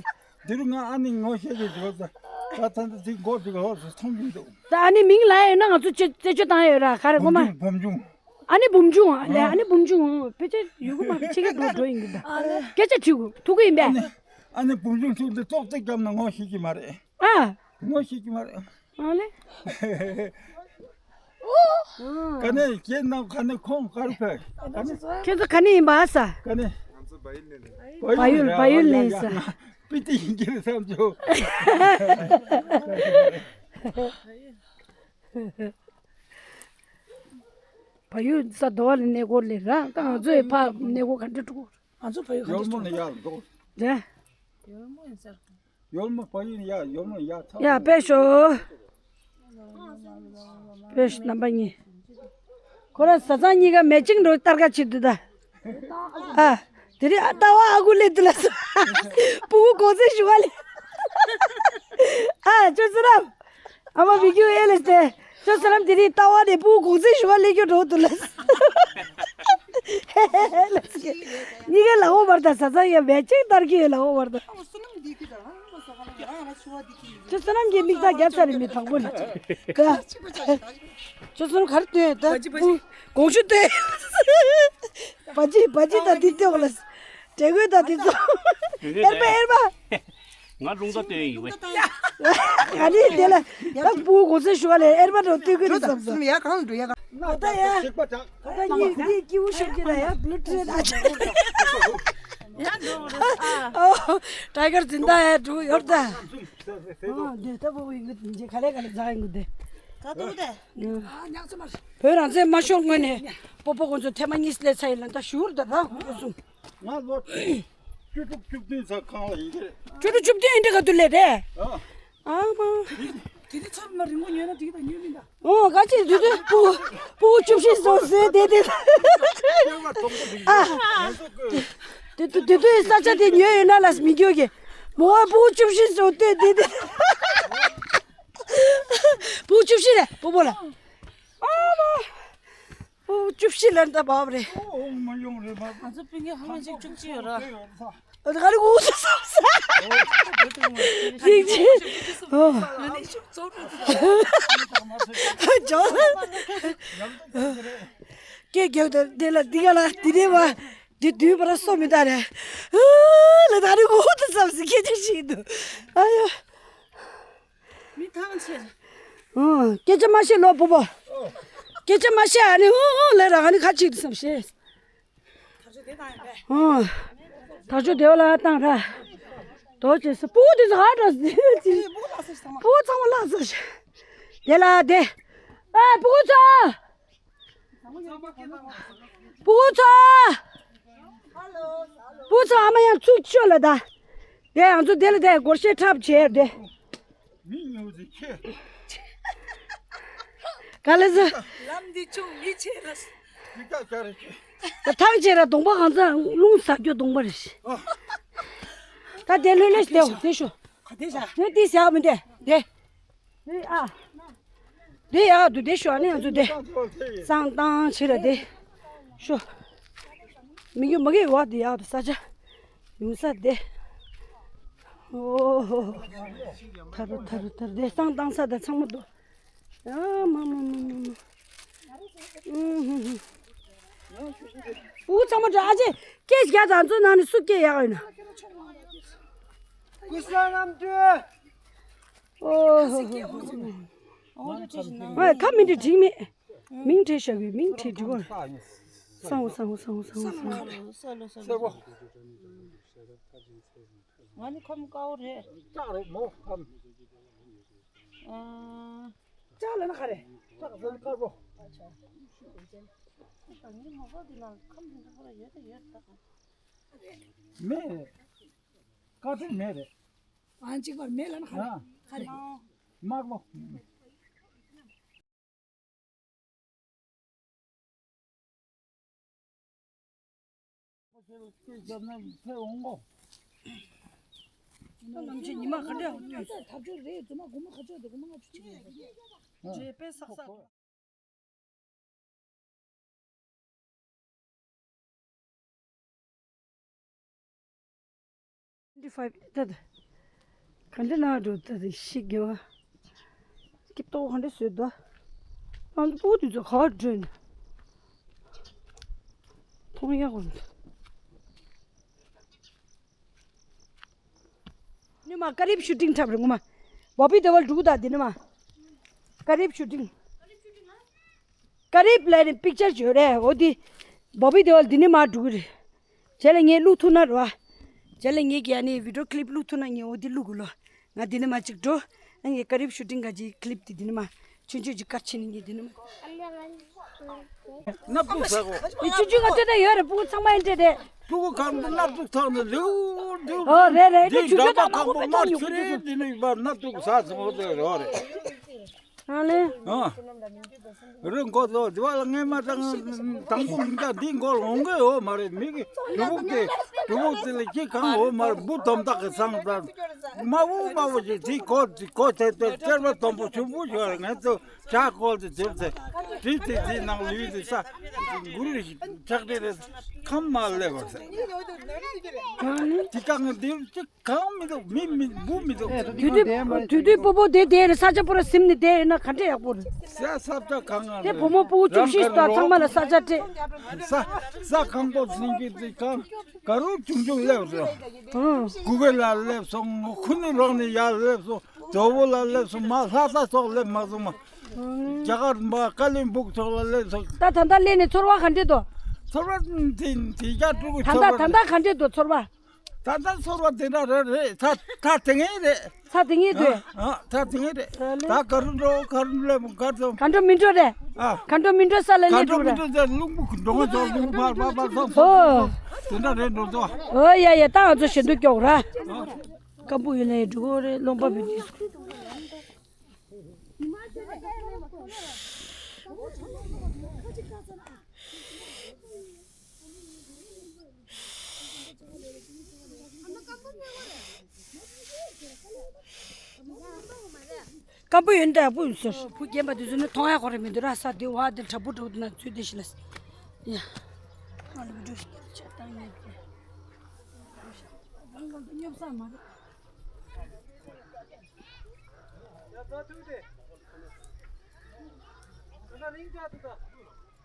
འདི་རུ་ང་ཨ་ནི་ངོ་ཤེས་ཀྱི་འགྲོ་ཟ། ད་ད་ད་འདི་འགོ་འདི་ག་ཧོར་སུ་མཐོང་གི་འདུག་ད་ཨ་ནི་མིང་ལ་ཡོད་ན་ང་ཚོ་རྩད་གཅོད་བཏང་ཡོད་ར་ག་རེ་ངོ་མ། སྦོམ་ཆུང་། ཨ་ནེ་འབུམ་ཆུང་ཨ་ལས། ཨ་ནེ་འབུམ་ཆུང་། ཕལ་ཆེར་ཡོད་གི་མ་རེད། ཕྱི་རྒྱལ་འགྲོ་འགྲོ་ཡིན་གི་ད། སྐད་ཆ་དྲིས་གོ་ཐུག་གི་ཡིན་པས། ཨ་ནེ་འབུམ་ཆུང་ཐུག་དེ་ཙོག་ཙེ་བརྒྱབ་ན་ངོ་ཤེས་ཀྱི་མ་རེད། ཨ། ངོ་ཤེས་ཀྱི་མ་རེད། ཨ་ལེ། ག་ནས་ཁྱེད་རྣམས་ག་ནས་ཁོང་ག་རེ་ཕེབས། ག་ནས། ཁྱེད་ཚོ་ག་ནས་ཡིན་པ་ཨ་ས། ག་ནས། བལ་ཡུལ། བལ་ཡུལ་ནས་ཡིན་ས། པི་ཏི་ཡིན་གྱི་རེད་བསམ་བྱུང་། བལ་ཡུལ་ས་དོ་བ་ལ་གནས་སྐོར་ལས་ར། ད་ང་ཚོའི་ཕ་གནས་སྐོར་ག་འདྲ་འགྲོ། ང་ཚོ་བལ་ཡུལ་ག་འདྲ་འགྲོ། ཡོལ་མོ་ནས་ཡར་འགྲོ། རེད། ཡོལ་མོ་བལ་ཡུལ་ནས་ཡར། ཡོལ་མོ་ནས་ཡར་ཐག་ཡ་པེ་ཤོ། པེ་ཤོ་རྣམ་པ་གཉིས། ཁོ་ར་བཟའ་ཚང་གཉིས་ཀ་མེ་ཅིང་འགྲོ་སྟར་ཀ་བྱེད་དུས་ད། ཨ། དེ་རིང་ཨ་ལྟ་བ་ཨ་ཁུ་སླེབས་འདུག་ལ། སྤུ་གུ་གོ་ཚད་ཞུ་བ་ལས། ཨ་ཅོ་ཚེ་རབས། ཨ་མ་བི་ཀྱུ་ཨེ་ལས་ཏེ། ཅོ་ཚེ་རབས་དེ་རིང་ལྟ་བ་ནས་སྤུ་གུ་གོ་ཚད་ཞུ་བ་སླེབས་རྒྱུ་འགྲོ་འདུག་ལ། གཉིས་ཀའི་ལག་འོང་བར་དང་བཟའ་ཚང་ཡ་མེ་ཅིང་སྟར་གྱི་ཡོད་ལག་འོང་བར་དང་། ཁྱོད་བསོད་ནམས་ཀྱི་མིག་ལྟ་རྒྱབ་ཚར་རེད། མི་དང་པོ་ནི། ཁྱོད་བསོད་ནམས་ག་རེ་སྟོན་ད། དགོང་ཞུ་སྟོན། བ་ཇི་བ་ཇི་དང་དེ་སྟོན་ལ། དྲེ་གོས་དང་དེ་ཚོ། ཨེར་པ་ཨེར་པ། ང་རླུང་རྟ་སྟོན་ཡིན་པས། ང་ནི་དེ་ལ་ད་སྤུ་གུ་གོ་ཚད་ཞུ་བ་ལས་ཨེར་པ་འགྲོ་སྟོན་གི་རེད་བསམ་སོང་། ཡ་གང་འགྲོ་ཡ་གང་། ཨོ་ད་ཡ། ད་ཡིག་ཡིག་སྐྱིད་པོ་ཤོར་གྱི་ན་ཡ་བླུ་བྲེད་ད། ཡ་འགྲོ་རེད་ཨ། ཨོ་ཊའི་གར་འཛིན་བདག་ཡ་འགྲོ་ཡོད་ད། ཨོ་འདི་ལྟ་བུ་ཡིན་གི་འཇིག་ག་ལེ་ག་ལེ་འཛག་ཡིན་གི་འདི། ད་ཏུ་དེ། བོད་རང་བཙན་མ་ཤོར་སྔོན་ནས་སྤོ་སྤོ་ཁོང་ཚོ་ཐེངས་མ་གཉིས་སླེབས་ཚར་ཡིན་ལ་ད་ཞུ་རུ་ད་ར་ཁོང་ཚོ་གསུམ། ང་ལོ་བཅུ་དྲུག་བཅུ་བདུན་ཚར་གང་ལ་ཡིན་གྱི་རེད། བཅུ་དྲུག་བཅུ་བདུན་ཨིན་འདྲ་ག་དུ་ལས་རེད། ཨ། ཨ་མ། དེ་དེ་ཚར་མ་རིང་པོ་ཉོས་ན་འགྲིག་དང་ཉོས་མིན་ད། ཨོ་ག་ཅི་དུས་དུས་སྤུ་སྤུ་བཅུ་བཞི་སོ་ཟེར་དེ་དེ། ཨ། དེ་དུས་དེ་དུས་ས་ཆ་དེ་ཉོས་ཡོད་ན་ལ་མི་འགྱོ་གི། མོ་སྤུ་བཅུ་བཞི་སོ་དེ་དེ་དེ། སྤུ་བཅུ་བཞི་རེད་སྤོ་སྤོ་ལ། ཨ་མ། སྤུ་བཅུ་བཞི་ལ་འདྲ་བབ་རེད། ཨོ་མ་ཡོང་རེད་མ། ང་ཚོ་སྤུན་ཀྱག་ཧ་ལམ་ཅིག་བཅུ་གཅིག་ཡོད་ར། ཨོ་ད་ག་རེ་འུ་ཚོ་བསམ་ས། ཡིག་ཆེ། ཨོ། ང་ནི་ཤུགས་རྫོགས་འགྲོ་ཚོད། ཇོ། སྐད་རྒྱག་དེ་དེ་ལ་འདི་ག་ལ་དེ་ནས་བ། དེ་དུས་བར་སོ་མི་ད་རེད། ཨ་ལ་ད་རེ་འུ་ཚོ་བསམ་ས་སྐད་ཆ་ཞིག་འདུག་ཨ་ཡོ། མི་ཐང་ཆད། ཨོ། སྐད་ཆ་མ་བཤད་ལོ་སྤོ་སྤོ། སྐད་ཆ་མ་བཤད་ཨ་ནི་ཨོ་ཨོ་ལས་ར་ཨ་ནི་ཁ་ཅིག་ཏུ་བསམ་ཤེས། ཨོ། ཐག་ཆོད་དེ་བ་ལ་བཏང་ར། དོ་ཅེས་སུ་སྤུ་གུ་དེ་ཚོ་ཧ་འགྲོ་སི་སྤུ་གུ་ཚང་མ་བརླག་སོ་ཤི། དེ་ལ་དེ། ཨ་སྤུ་གུ་ཚོ། སྤུ་གུ་ཚོ། སྤུ་གུ་ཚོ་ཨ་མ་ཡང་ཚུགས་ཆོད་ལ་ད། དེ་ང་ཚོ་དེ་ལ་དེ་སྒོར་གཞས་འཁྲབ་བྱས་དེ། མི་ཉུང་ཟིག་ཁྱེད། ག་ལེ་ཟེར། ལམ་འདི་ཆུང་མི་ཆེ་ར། འདི་ཀ་ཀ་རེ་ཁྱེད། ད་ཐང་ཆེ་ར་གདོང་པ་གང་ཚ་རླུང་ཟ་རྒྱུ་གདོང་པ་རེད། ཨ། ད་དེ་ལྷོད་ལྷོད་ཞིག་དེ་དེ་ཤོ། ག་དེ་བྱ། དེ་དེ་ཟ་མི་འདེ་དེ། དེ་ཨ། དེ་ཡག་འདུག་དེ་ཤོ་ཨ་ནི་ང་ཚོ་དེ། བསང་བཏང་ཕྱིར་ར་དེ། ཤོ། མི་རྒྱུ་མ་གི་བ་དེ་ཡག་འདུག་ས་ཆ། ཡོང་ས་དེ། ཨོ་ཧོ། ཐར་ཐར་ཐར་དེ་བསང་བཏང་ས་དེ་ཚང་མ་འདུག་ཨ་མ་མ་མ་མ་མ། ཨུ་ཧུ་ཧུ། ཨུ་ཚང་མ་འདྲ་ཨ་ཅེ། སྐད་རྒྱག་དང་ཚོ་ནང་ནས་སུ་སྐད་ཡག་ཡོད་ན། ཀུ་ཤ་རྣམ་དཔྱོད། ཨོ་ཧོ་ཧོ་ཧོ། ཨོ་ཁ་མི་འདྲི་འགྲིག་མེད། མིང་བྲིས་བཞག་གི་མིང་བྲིས་འགྲིག་གོ། སང་བོ་སང་བོ་སང་བོ་སང་བོ་སང་བོ། སེར་པོ། ང་ནི་ཁམས་དཀར་པོ་རེད། ལྕགས་རེད་མོ་ཁམས། ཨ། ལྕགས་ལ་ན་ག་རེ། ལྕགས་ཟེར་དཀར་པོ། ངའི་མོ་པ་འདི་ན་ཁམས་འདི་ཚོ་ཁོ་ར་ཡོད་དེ་ཡོད་ད། མེད། དཀར་ཕྲན་མེད་རེད། ཨང་གཅིག་པར་མེད་ལ་ན་ག་རེ། ཨ། ག་རེ། དམར་པོ། ལམ་ཆེན་ཉི་མ་ག་འདྲ་འོང་དུས། ཐབས་ཆོས་རེད་རྫུན་མ་སྒོར་མོ་ཁ་ཕྱོགས་དེ་སྒོར་མོ་ལྔ་བཅུ་གཅིག་རེད། རེད་དཔེ་བསགས་བསགས། Twenty five ད་ད། ག་འདྲ་ན་འགྲོ་ད་ད་ཤི་རྒྱ་བ། སྐྱིབ་ཏོག་ག་འདྲ་བཟོས་ད། ཨང་པོ་དུས་ཚོད་ག་བར་འགྲོ་ནས། མཐོང་ཡག་གོ་མི་འདུག་ནི་མ་ཀ་རིབ་ཤུ་ཊིང་འཁྲབ་རེད་ངོ་མ། བོ་བི་དེ་བལ་འབྲུག་དང་འདི་ནི་མ། ཀ་རིབ་ཤུ་ཊིང་། ཀ་རིབ་ལ་ནི་པིག་ཅར་བྱོས་རེད། འོ་དེ་བོ་བི་དེ་བལ་འདི་ནི་མ་འབྲུག་རེད། རྗེས་ལ་ངས་བླུག་ཐུབ་ན་རེད་བ། རྗེས་ལ་ངས་ཀྱི་ཨ་ནི་བི་ཌིའོ་ཀི་ལིབ་བླུག་ཐུབ་ན་ངས་འོ་དེ་བླུག་དགོས་ལོ། ང་འདི་ནི་མ་གཅིག་འགྲོ། ཨ་ངས་ཀ་རིབ་ཤུ་ཊིང་ག་ཅིག་ཀི་ལིབ་དེ་འདི་ནི་མ། ཆུང་ཆུང་ཅིག་དཀར་ཆེ་ནི་ངས་འདི་ནི་མ། སྣ་ཁུག་ཟ་གོ། ཨེ་ཆུང་ཆུང་ག་སྤྲད་ད་ཡོད་རེད། སྤུ་གུ་ཚང་མ་ཡིན་སྤྲད་རེད། སྤུ་གུ་གང་དུ་སྣ་ཁུག་ཐོག་ནས་ལེའུ་ལེའུ། ཨོ་རེད་རེད། འདི་ཆུང་ཆུང་འདྲ་དང་མ་ཁང་པོ་མ་ཆུ་རེད། འདི་ནི་ཡིན་པ་སྣ་ཁུག་ཟ་སོང་བ་དེ་རོ་རེད། ཨ་ལེ། ཨ། རི་མགོ་ཚོ་དེ་བ་ལ་ངས་མ་དང་དང་པོ་མི་འདྲ་འདི་མགོ་ལོང་གི་འོ་མ་རེད། མི་གི་གྲུ་བུག་དེ་གྲུ་བུག་དེ་ལ་ཁྱི་གང་འོ་མ་རེད། འབུ་དོམ་དག་གི་ཚང་དང་། མ་བུ་མ་བུ་ཞིག་དེ་གོ་དེ་གོ་དེ་དེ་གཏེར་མ་དོམ་པོ་ཆུང་བུ་ཞིག་རེད། ངས་ཚོ་ཇ་གོལ་དེ་དེར་དེ་དེ་དེ་དེ་ནང་ལུས་དེ་ས་གུ་རུ་ཞིག་ཁྲག་དེ་རེད། ཁམས་མ་སླེབས་པར་ཟེར། དེ་གང་དེ་གཅིག་གང་མི་འདུག་མི་མི་བུ་མི་འདུག་དུས་དུས་དུས་དུས་སྤོ་བོ་དེ་དེ་རེད། ས་ཆ་པོ་ར་ཟིམ་ནི་དེ་ཡིན་ན་ག་འདྲ་ཡག་པོ་རེད། ས་ས་ཆ་གང་ང་དེ་རེད། བུ་མོ་སྤུ་གུ་བཅུ་བཞི་དང་ཚང་མ་ལ་ས་ཆ་སྤྲད། ས་ས་གང་པོ་ཟིན་གི་དེ་གང་ག་རུ་ཆུང་ཆུང་སླེབས་རེད། ཨང་། གུ་གེ་ལ་སླེབས་སོང་། ཁུ་ནུ་རོགས་ནི་ཡར་སླེབས་སོང་། ཇོ་བོ་ལ་སླེབས་སོང་། མ་ལྷ་ས་སོགས་སླེབས་མ་སོང་མ། རྒྱ་གར་མ་ཀ་ལིམ་སྦུག་སོགས་ལ་སླེབས་སོང་། ད་ད་ལྟ་སླེབས་ནས་ཚོར་བ་ག་འདྲ་འདུག་ཚོར་བ་དེ་དེ་རྒྱ་ཕྲུ་གུ་ད་ཚོར་ལྟ་བ་ད་ལྟ་ག་འདྲ་འདུག་ཚོར་བ། ད་ལྟ་ཚོར་བ་དེ་འདྲ་རེད་རེད། ད་ད་དེ་ངེས་རེད། ད་དེ་ངེས་རེད། ཨ་ཨ་ད་དེ་ངེས་རེད། ད་ལེ། ད་ག་རུ་འགྲོ་ག་རུ་སླེབས་ག་ཚོ། ག་འགྲོ་མི་འགྲོ་རེད། ཨ་ག་འགྲོ་མི་འགྲོ་ས་ལ་ག་སླེབས་འགྲོ་འགྲོ་མི་རེད། འགྲོ་ད་རླུང་བུ་འགྲོ་ང་ཚོ་རླུང་བུ་ཕར་ཕར་ཕར་ཚོ་ཚོ་ཨོ། དེ་འདྲ་རེད་འགྲོ་ཚོ། ཨོ་ཡ་ཡ་ད་ང་ཚོ་ཞེ་འདུག་སྐྱོག་ར། ཨ་སྐམ་པོ་ཡོད་ནའི་འགྲོ་གོ་རེད། རློན་པ་བུད་དུས། སྐམ་པོ་ཡོད་འདྲ་པོ་ཡོད་ཟེར། བུ་རྒན་པ་དེ་ཚོ་ནི་མཐོང་ཡ་གོ་རེ་མི་འདུག་ར། ས་དེ་བ་དེ་དྲ་འབུ་འདྲ་པོ་དེ་ན་ཚུད་དེ་ཤི་ལ། ཡ། ང་ལ་བི་ཌིའོ་ཞིག་ཆ་བཏང་ཡ་གི། རང་གང་དུ་སྙོབ་ས་མ་རེད།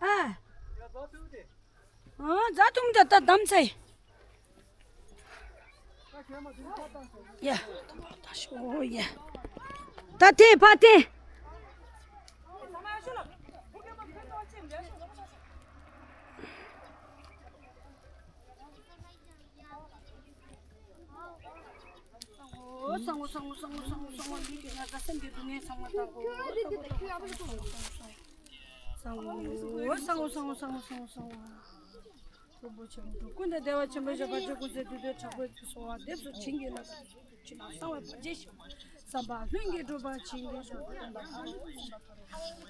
ཨ། ཨ་རྫ་ཐུང་ད་ད་དམ་ཚེ། ཡ། ད་ཕར་ད་ཤོག་ཡ། ད་དེ་ཕ་དེ། སང་ངོ་སང་ངོ་སང་ངོ་སང་ངོ་སང་ངོ་ལུས་ཀྱི་ན་ད་སེམས་ཀྱི་སྡུག་བསྔལ་ཚང་མ་དང་གོ། སང་ངོ་སང་ངོ་སང་ངོ་སང་ངོ་སང་ངོ། རིན་པོ་ཆེ་མོ་ཀུན་ཏུ་བདེ་བ་ཆེན་པོའི་ཞབས་པད་ཆོས་སྐུ་ཚེ་དུས་དུས་དྲག་པོའི་ཚེ་གསོལ་བ་འདེབས་སོ། བྱིན་གྱིས་བརླབ་ཏུ་གསོལ། ཕྱི་ནང་གསང་བའི་བར་ཆད་ཞི་བ། བསམ་པ་ལྷུན་གྱིས་གྲུབ་པ་བྱིན་གྱིས་བརླབ་ཏུ་གསོལ།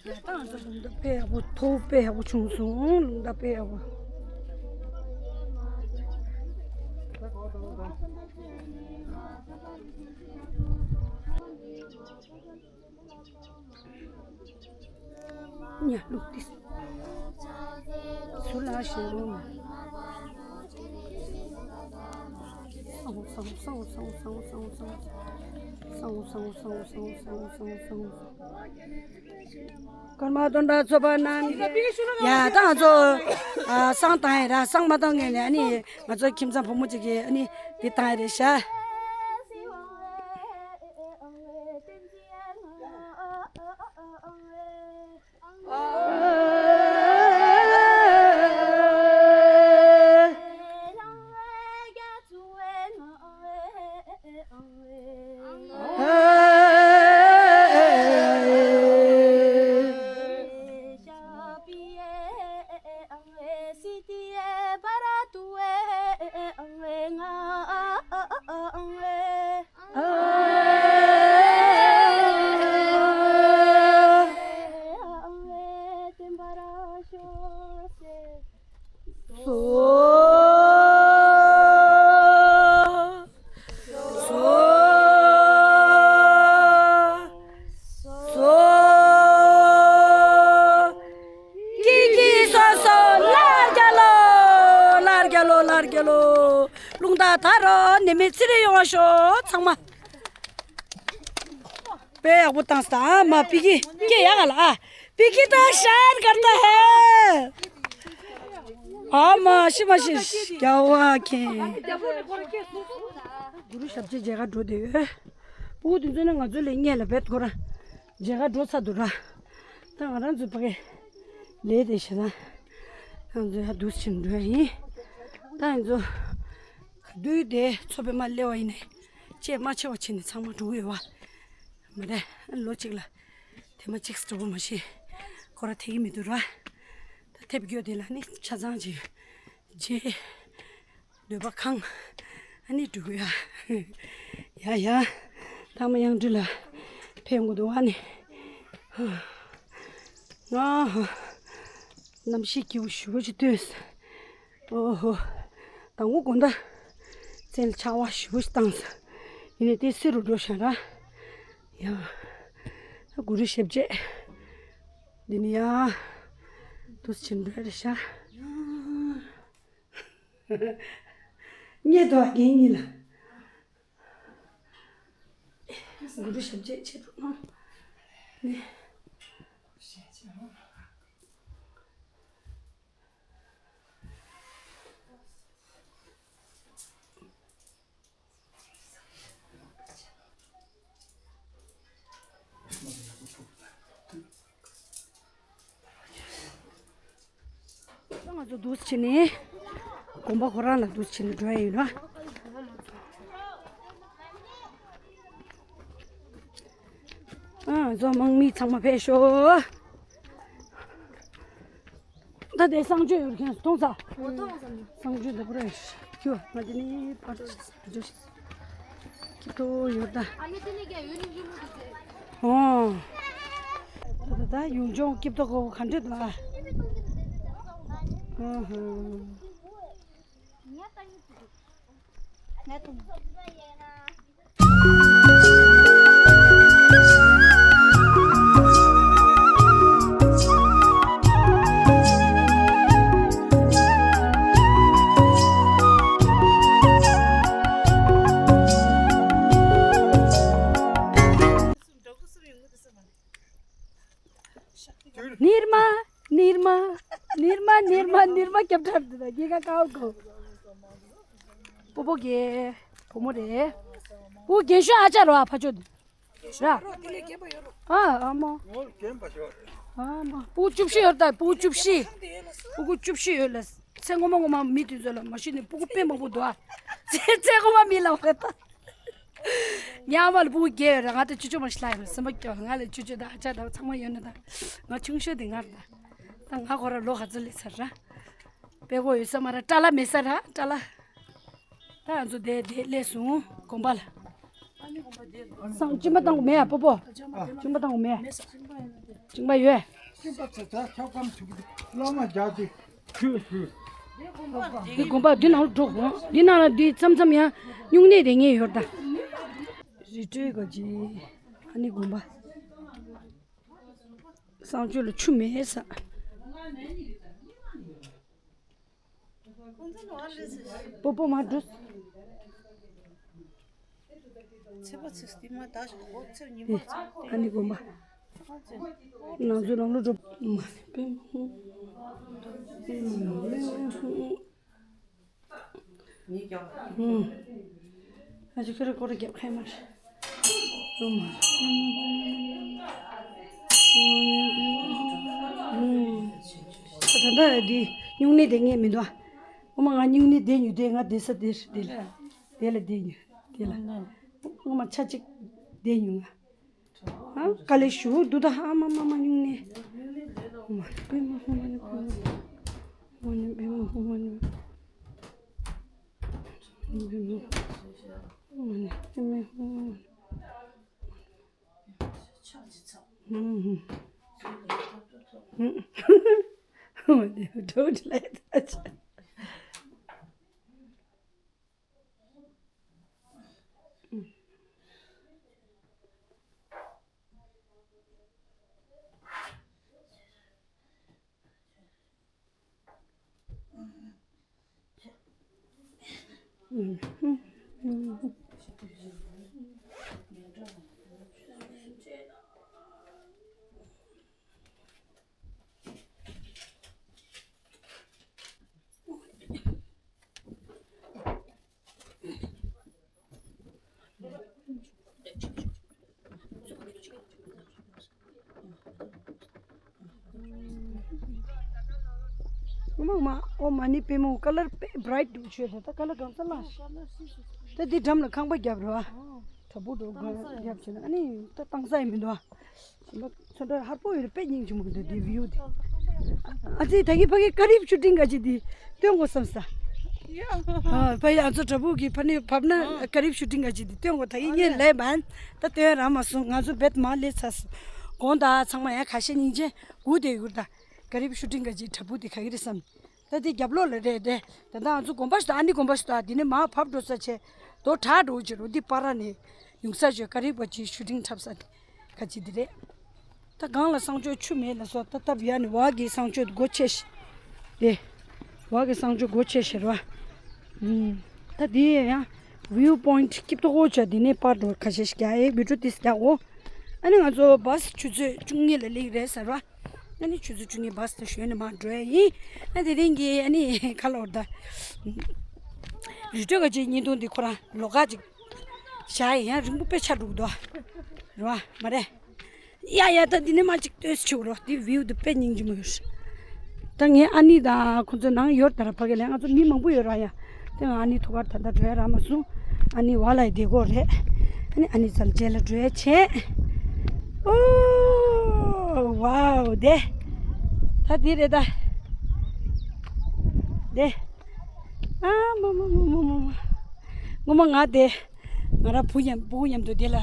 ཡ་ད་ང་ཚོ་ལུང་རྟ་དཔེ་ཡག་པོ་ཐོག་དཔེ་ཡག་པོ་བྱུང་སོང་། ལུང་རྟ་དཔེ་ཡག་པོ། ཉ་ལུག་ཏི་སུ་ལ་ཞེ་རུང་། ཀརྨ་དོན་གྲུབ་ཚོགས་པ་རྣམས་ཀྱིས། ཡ་ད་ང་ཚོ་ཨ་བསང་བཏང་ཡ་ར། བསང་མ་བཏང་ངེས་ནས་ཨ་ནི་ང་ཚོ་ཁྱིམ་ཚང་བུ་མོ་གཅིག་གིས་ཨ་ནི་འདི་བཏང་ཡ་རེད་ཤག་སོ། སོ། སོ། ཀི་ཀི་སོ་སོ་ལར་རྒྱ་ལོ། ལར་རྒྱ་ལོ། ལར་རྒྱ་ལོ། རླུང་རྟ་དར་རོ་ནི་མི་ཚེ་རིང་ཡོང་བ་ཤོག་ཚང་མ། དཔེ་ཡག་པོ་བཏང་སྟངས་ཨ་མ། པི་ཀི་སྐད་ཡག་ག་ལ་ཨ། པི་ཀི་ད་ཤར་གར་ད་ཧེ། ཨ་མ་ཤི་མ་ཤི། རྒྱལ་བ་མཁྱེན། གུ་རུ་ཞབས་རྗེས་མཇལ་ཁ་འགྲོ་བསྡད་ཡོད། སྤུ་གུ་དེ་ཚོ་ནི་ང་ཚོ་ལས་སྔོན་ལ་བེད་ཁོ་ར་མཇལ་ཁ་འགྲོ་ཚར་འདུག་ར། ད་ང་རང་ཚོ་ཕ་གི་ལས་དེ་བྱེད་ན་ང་ཚོ་ཡར་འདུག་ཕྱིན་འགྲོ་ཡ་ཡིན། ད་ང་ཚོ་ག་དུས་དེ་མཚོ་པདྨ་སླེབས་པ་ཡིན་ནའི་ཆེས་མ་ཆེ་བ་བྱས་ནས་ཚང་མ་འགྲོ་གི་ཡོད་པ། མ་རེད། ལོ་གཅིག་ལ་ཐེངས་མ་གཅིག་འགྲོ་བ་མ་གཏོགས་ཁོ་ར་ཐེག་གི་མི་འདུག་ར། ད་ཐེབས་སྐྱོ་དེ་ལ་ནི་ཆ་ཚང་ཅིག་རྗེས་འདོད་པ་ཁེངས། ཨ་ནི་འགྲོ་གི་ཡ། ཡ་ཡ། ཐ་མ་གཡང་སྒྲོན་ལ་ཕེབས་དགོས་འདུག་ཨ་ནི། ང་ཧ། གནམ་གཤིས་སྐྱིད་པོ་ཞེ་པོ་ཅིག་སྟོན་སོང་། ཨོ་ཧོ། དང་པོ་དགོང་དག་མཚན་ལ་ཆར་པ་ཞེ་པོ་ཅིག་བཏང་སོང་། ཡིན་ནའི་དེ་བསིལ་རུ་འགྲོ་བཞག་ར། ཡ། གུ་རུ་ཞབས་རྗེས། འདི་ནི་ཡ། འདུག་ཕྱིན་འགྲོ་རེད་ཤག་རྙེད་དོ་རྒན་གཉིས་ལ། གུ་རུ་ཞབས་རྗེས་ཆེད་དུ་གནང་། ནི། ང་ཚོ་འདུག་ཕྱིན་ནས། དགོན་པ་ཁོ་རང་ལ་འདུག་ཕྱིན་ནས་འགྲོ་ཡ་ཡིན་ལ། ཨ། ང་ཚོ་དམག་མི་ཚང་མ་ཕེབས་ཤོག་ད་དེ་གསང་སྤྱོད་ཡོད་མཁན་མཐོང་ཚ། འོ་མཐོང་ཚ། གསང་སྤྱོད་འདི་པོ་རེད། ཁྱོད་ང་དེ་ནི་པར་འགྲོ་ཤི། སྐྱིད་པོ་ཡོད་ད། ཨ་ནི་དེ་ནི་རྒྱ་ཡོད་ནི་ཡོད་མོ་དེ་ཚེ། ཨོ། ད་ད་ད་ཡུལ་ལྗོངས་སྐྱིད་པོ་གོ་ག་འདྲ་འདུག་ཨ། ཨ་ཧ། ནིར་མ། ནིར་མ། ནིར་མ། ནིར་མ། ནིར་མ་སྐྱབས་གྲབས་འདི་ད་སྐྱེས་ཀ་ཀའོ་གོ། སྤོ་བོ་གེ། བུ་མོ་རེད། འུ་རྒན་ཤོས་ཨ་ཅག་རོ་ཨ་ཕ་ཆོ་འདི། ར། ཨ་ཨ་མོ། ཨ་མོ། སྤུ་གུ་བཅུ་བཞི་ཡོད་ད། སྤུ་གུ་བཅུ་བཞི། སྤུ་གུ་བཅུ་བཞི་ཡོད་ལ། ཚེ་སྔོན་མ་སྔོན་མ་མི་དེ་ཚོ་ལ་མ་གཞི་ནས་སྤུ་གུ་དཔེ་མང་པོ་འདུག་ཨ། ཚེ་ཚེ་སྔོན་མ་མི་ལ་བ་ད། ཉག་མ་ལ་སྤུ་གུ་བརྒྱད་ཡོད་ར། ང་དང་ཅོ་ཅོ་མ་ཞིག་ལ་ཡོད་ར། སེམས་པ་སྐྱོ། ང་ལ་ཅོ་ཅོ་དང་ཨ་ཅག་དང་ཚང་མ་ཡོད་ནི་ད། ང་ཆུང་ཤོས་དེ་ང་ར་ད། ད་ང་ཁོ་ར་ལོ་ག་ཚོད་སླེབས་ཚར་ར། དཔེ་ཁོ་ཡོད་ས་མ་ར། ཏྲ་ལ་མེད་ས་ར་ཏྲ་ལ། ད་ང་ཚོ་དེ་དེ་སླེབས་སོང་དགོན་པ་ལ། སང་སྤྱིན་པ་བཏང་དགོས་མེད་ཡ་སྤོ་བོ། སྤྱིན་པ་བཏང་དགོས་མེད། སྤྱིན་པ་ཡོད། སྤྱིན་པ་ཚ་ཚ་ཆག་སྐམ་ཐུག་གི་བླ་མ་རྒྱག་དུས་ཁྱོད་ཁྱོད། འདི་དགོན་པ་འདི་ནང་ལ་འགྲོ་དགོས། འདི་ནང་ལ་འདི་མཚམས་མཚམས་ཡང་སྨྱུང་གནས་དེ་ངས་ཡོད་ད། རི་ཁྲོད་ག་ཅི། ཨ་ནི་དགོན་པ། གསང་སྤྱོད་ལ་ཆུ་མེད་ས། སྤོ་བོ་མ་འགྲོ། ཚེས་པ་ཚེས་བདུན་མ་ད་ཞག་འོ་ཚེས་ཉི་མ་ཚེས་ཨ་ནི་དགོན་པ། ང་ཚོ་ནང་ལོ་འགྲོ་མ་ནི་པེ་མ་ཧུ། ཨུམ། ཨ་ཅག་ཁྱོད་རང་སྐོར་རྒྱབ་ཁ་མ་རེད། ཨུམ། ཨུམ། ད་ལྟ་འདི་སྨྱུང་གནས་དེ་ངས་མི་འདུག་ཨ། ཨོ་མ་ང་སྨྱུང་གནས་བསྡད་མྱོང་དེ། ང་བསྡད་ས་དེ་རེད། དེ་ལ་དེ་ལ་བསྡད་མྱོང་དེ་ལ། ཨོ་མ་ཆ་གཅིག་བསྡད་མྱོང་ང་། ཨ་དཀའ་ལས་ཞུ་འདུག་ད། ཨ་མ་མ་མ་སྨྱུང་གནས། ཨོ་མ་པེ་མ་ཧུ་མ་ནི་པེ་མ་ཧུ་མ་ནི། ཨོ་མ་ནི་པེ་མ་ཧུ་མ་ནི། ཨོ་མ་ནི་པེ་མ་ཧུ་མ་ནི། ཨོ་མ་ནི། ཨོ་མ་ནི། འགྲོ་འདི་ལས་ད་ཆ། མ་མ་ཨོ་མ་ནི་པེ་མོ་ཀ་ལར་དཔེ་བྷ་རའིཊ་འདུག་ཆོས་ད་ད་ཀ་ལར་གང་ས་ལ། ད་འདི་འགྲམ་ལ་ཁང་པ་བརྒྱབ་རེད་བ། དྲ་འབུ་འགྲོ་བརྒྱབ་བྱས་ན་ཨ་ནི་ད་བཏང་ས་ཡི་མི་འདུག་བ། ཚོན་ཁྲ་ཧར་པོ་ཡོད་དཔེ་སྙིང་རྗེ་མོ་འདུག་འདི་བིའུ་འདི། ཨ་ཙི་ད་གི་ཕ་གི་ཀ་རིབ་ཤུ་ཊིང་ག་ཅིག་འདི་སྟོན་དགོས་བསམ་ས། ཕ་ཡི་ཨ་ཚོ་དྲ་འབུ་གི་ཕ་ནི་བབ་ན་ཀ་རིབ་ཤུ་ཊིང་ག་ཅིག་འདི་སྟོན་དགོས་ད་གི་ངས་ལས་མན་ད་སྟོན་རང་མ་སོང་ང་ཚོ་བེད་མ་ལས་ཚ་སོང་དགོང་དག་ཚང་མ་ཡང་ཁ་ཤས་སྙིང་རྗེ་སྒུག་བསྡད་ཡོད་ད། ཀ་རིབ་ཤུ་ཊིང་ག་ཅིག་དྲ་འབུ་དེ་ག་གི་རེད་བསམ། ད་དེ་རྒྱབ་ལོགས་ལ་རེད་དེ། ད་ལྟ་ང་ཚོ་དགོན་པ་ཞིག་དང་ཨ་ནི་དགོན་པ་ཞིག་དང་དེ་ནས་མར་བབས་འགྲོ་ས་བྱས། རྡོ་བྲག་འགྲོ་གི་རོ་འདི་པར་ནས་ཡོང་ས་བྱས་ཀ་རིབ་ག་ཅིག་ཤུ་ཊིང་འཁྲབ་ས་དེ་ག་ཅིག་དེ་རེད། ད་སྒང་ལ་གསང་སྤྱོད་ཆུ་མེད་ལ་སོགས་ད་སྟབས་ཡག་ནས་བག་གི་གསང་སྤྱོད་སྒོ་ཕྱེ་ཤི། དེ། བག་གི་གསང་སྤྱོད་སྒོ་ཕྱེ་ཤི་ར་བ། ད་དེ་ཡང་བིའུ་པོའིནཊ་སྐྱིད་པོ་བྱས་དེ་ནས་པར་འགྲོ་ཁ་ཤས་ཤིག་རྒྱག་ཨེ་བི་ཌིའོ་ཏིས་རྒྱག་འོ། ཨ་ནི་ང་ཚོ་བྷ་སི་ཆུ་ཚོད་བཅུ་གཉིས་ལ་སླེབས་རེད་ཟེར་བ། ཨ་ནི་ཆུ་ཚོད་བཅུ་གཉིས་བྷ་སི་དེ་ཞོན་ནས་མར་འགྲོ་ཡ་ཡིན། ཨ་དེ་རིང་གི་ཨ་ནི་ཁ་ལོར་ད། རི་ཁྲོད་ག་ཅིག་བརྙན་ཐུང་འདི་ཁོ་རང་ལོགས་ཀ་ཅིག་བཞག་ཡིན་ཡང་རིང་པོ་དཔེ་ཆགས་འགྲོ་གི་འདུག་རེད་བ་མ་རེད། ཡ་ཡ་ད་འདི་ནས་མར་ཅིག་ལྟོས་ཆོག་རོགས་འདི་བིའུ་འདི་དཔེ་སྙིང་རྗེ་མོ་ཡོད། ད་ངའི་ཨ་ནི་དང་ཁོ་ཚོ་ནང་ཡོད་ད་ར་ཕ་གི་ལ་ང་ཚོ་མི་མང་པོ་ཡོད་ར་ཡ། དེ་ང་ཨ་ནི་ཐུག་གར་ད་ལྟ་འགྲོ་ཡ་རག་མ་སོང་། ཨ་ནི་བ་ལ་ཡི་དེ་གོ་རེད། ཨ་ནི་ཨ་ནི་ཚལ་རྗེས་ལ་འགྲོ་ཡ་བྱས། ཨོ། ཝའོ་དེ། ད་དེ་རེད་ད། དེ། ཨ་མ་མ་མ་མ་མ་མ། ངོ་མ་ང་དེ། ང་རང་བུ་མཉམ་བུ་མཉམ་དུ་དེ་ལ།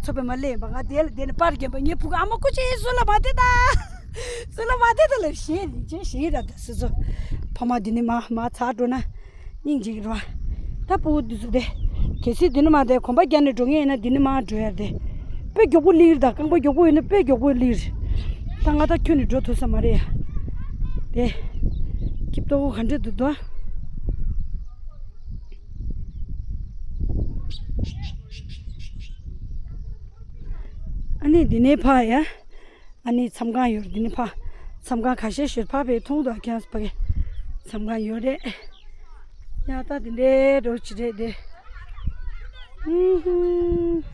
ཚོ་པའི་མ་ལེ་ཡིན་པ་ང་དེ་ལ་དེ་ནི་པར་རྒྱབ་པ་ངའི་བུ་ག་ཨ་མ་ཀུ་ཅེ་སུ་ལ་མ་དེ་ད། སུ་ལ་མ་དེ་ད་ལ་ཞེས་ནི་ཅེ་ཞེས་ར་ད་སུ་ཚོ། ཕ་མ་དེ་ནི་མ་མ་ཚ་འགྲོ་ན། སྙིང་རྗེ་གི་རེད་བ། ད་ཕྲུ་གུ་འདི་ཚོ་དེ། གལ་སྲིད་འདི་ནས་མར་དེ་གོམ་པ་རྒྱག་ནས་འགྲོ་མཁན་ཡིན་ན་འདི་ནས་མར་འགྲོ་ཡ་དེ། དཔེ་མགྱོགས་པོ་སླེབས་རེད་ད་རྐང་པ་མགྱོགས་པོ་ཡིན་ན་དཔེ་མགྱོགས་པོ་སླེབས་རེད། ད་ང་ད་ཁྱོན་ནས་འགྲོ་ཐུབ་ས་མ་རེད་ཡ། དེ། སྐྱིད་ཏོག་ག་འདྲ་འདུག་དོ། ཨ་ནི་འདི་ནས་ཕར་ཡ། ཨ་ནི་མཚམས་ཁང་ཡོད་རེད། འདི་ནི་ཕ། མཚམས་ཁང་ཁ་ཤས་ཤིག་ཕ་བས་མཐོང་འདུག་ཁྱེད་རང་ཚོ་ཕ་གི། མཚམས་ཁང་ཡོད་རེད། ཡ་ད་འདི་འདྲའི་འགྲོ་ཅི་རེད་དེ། ཧུམ་ཧུམ།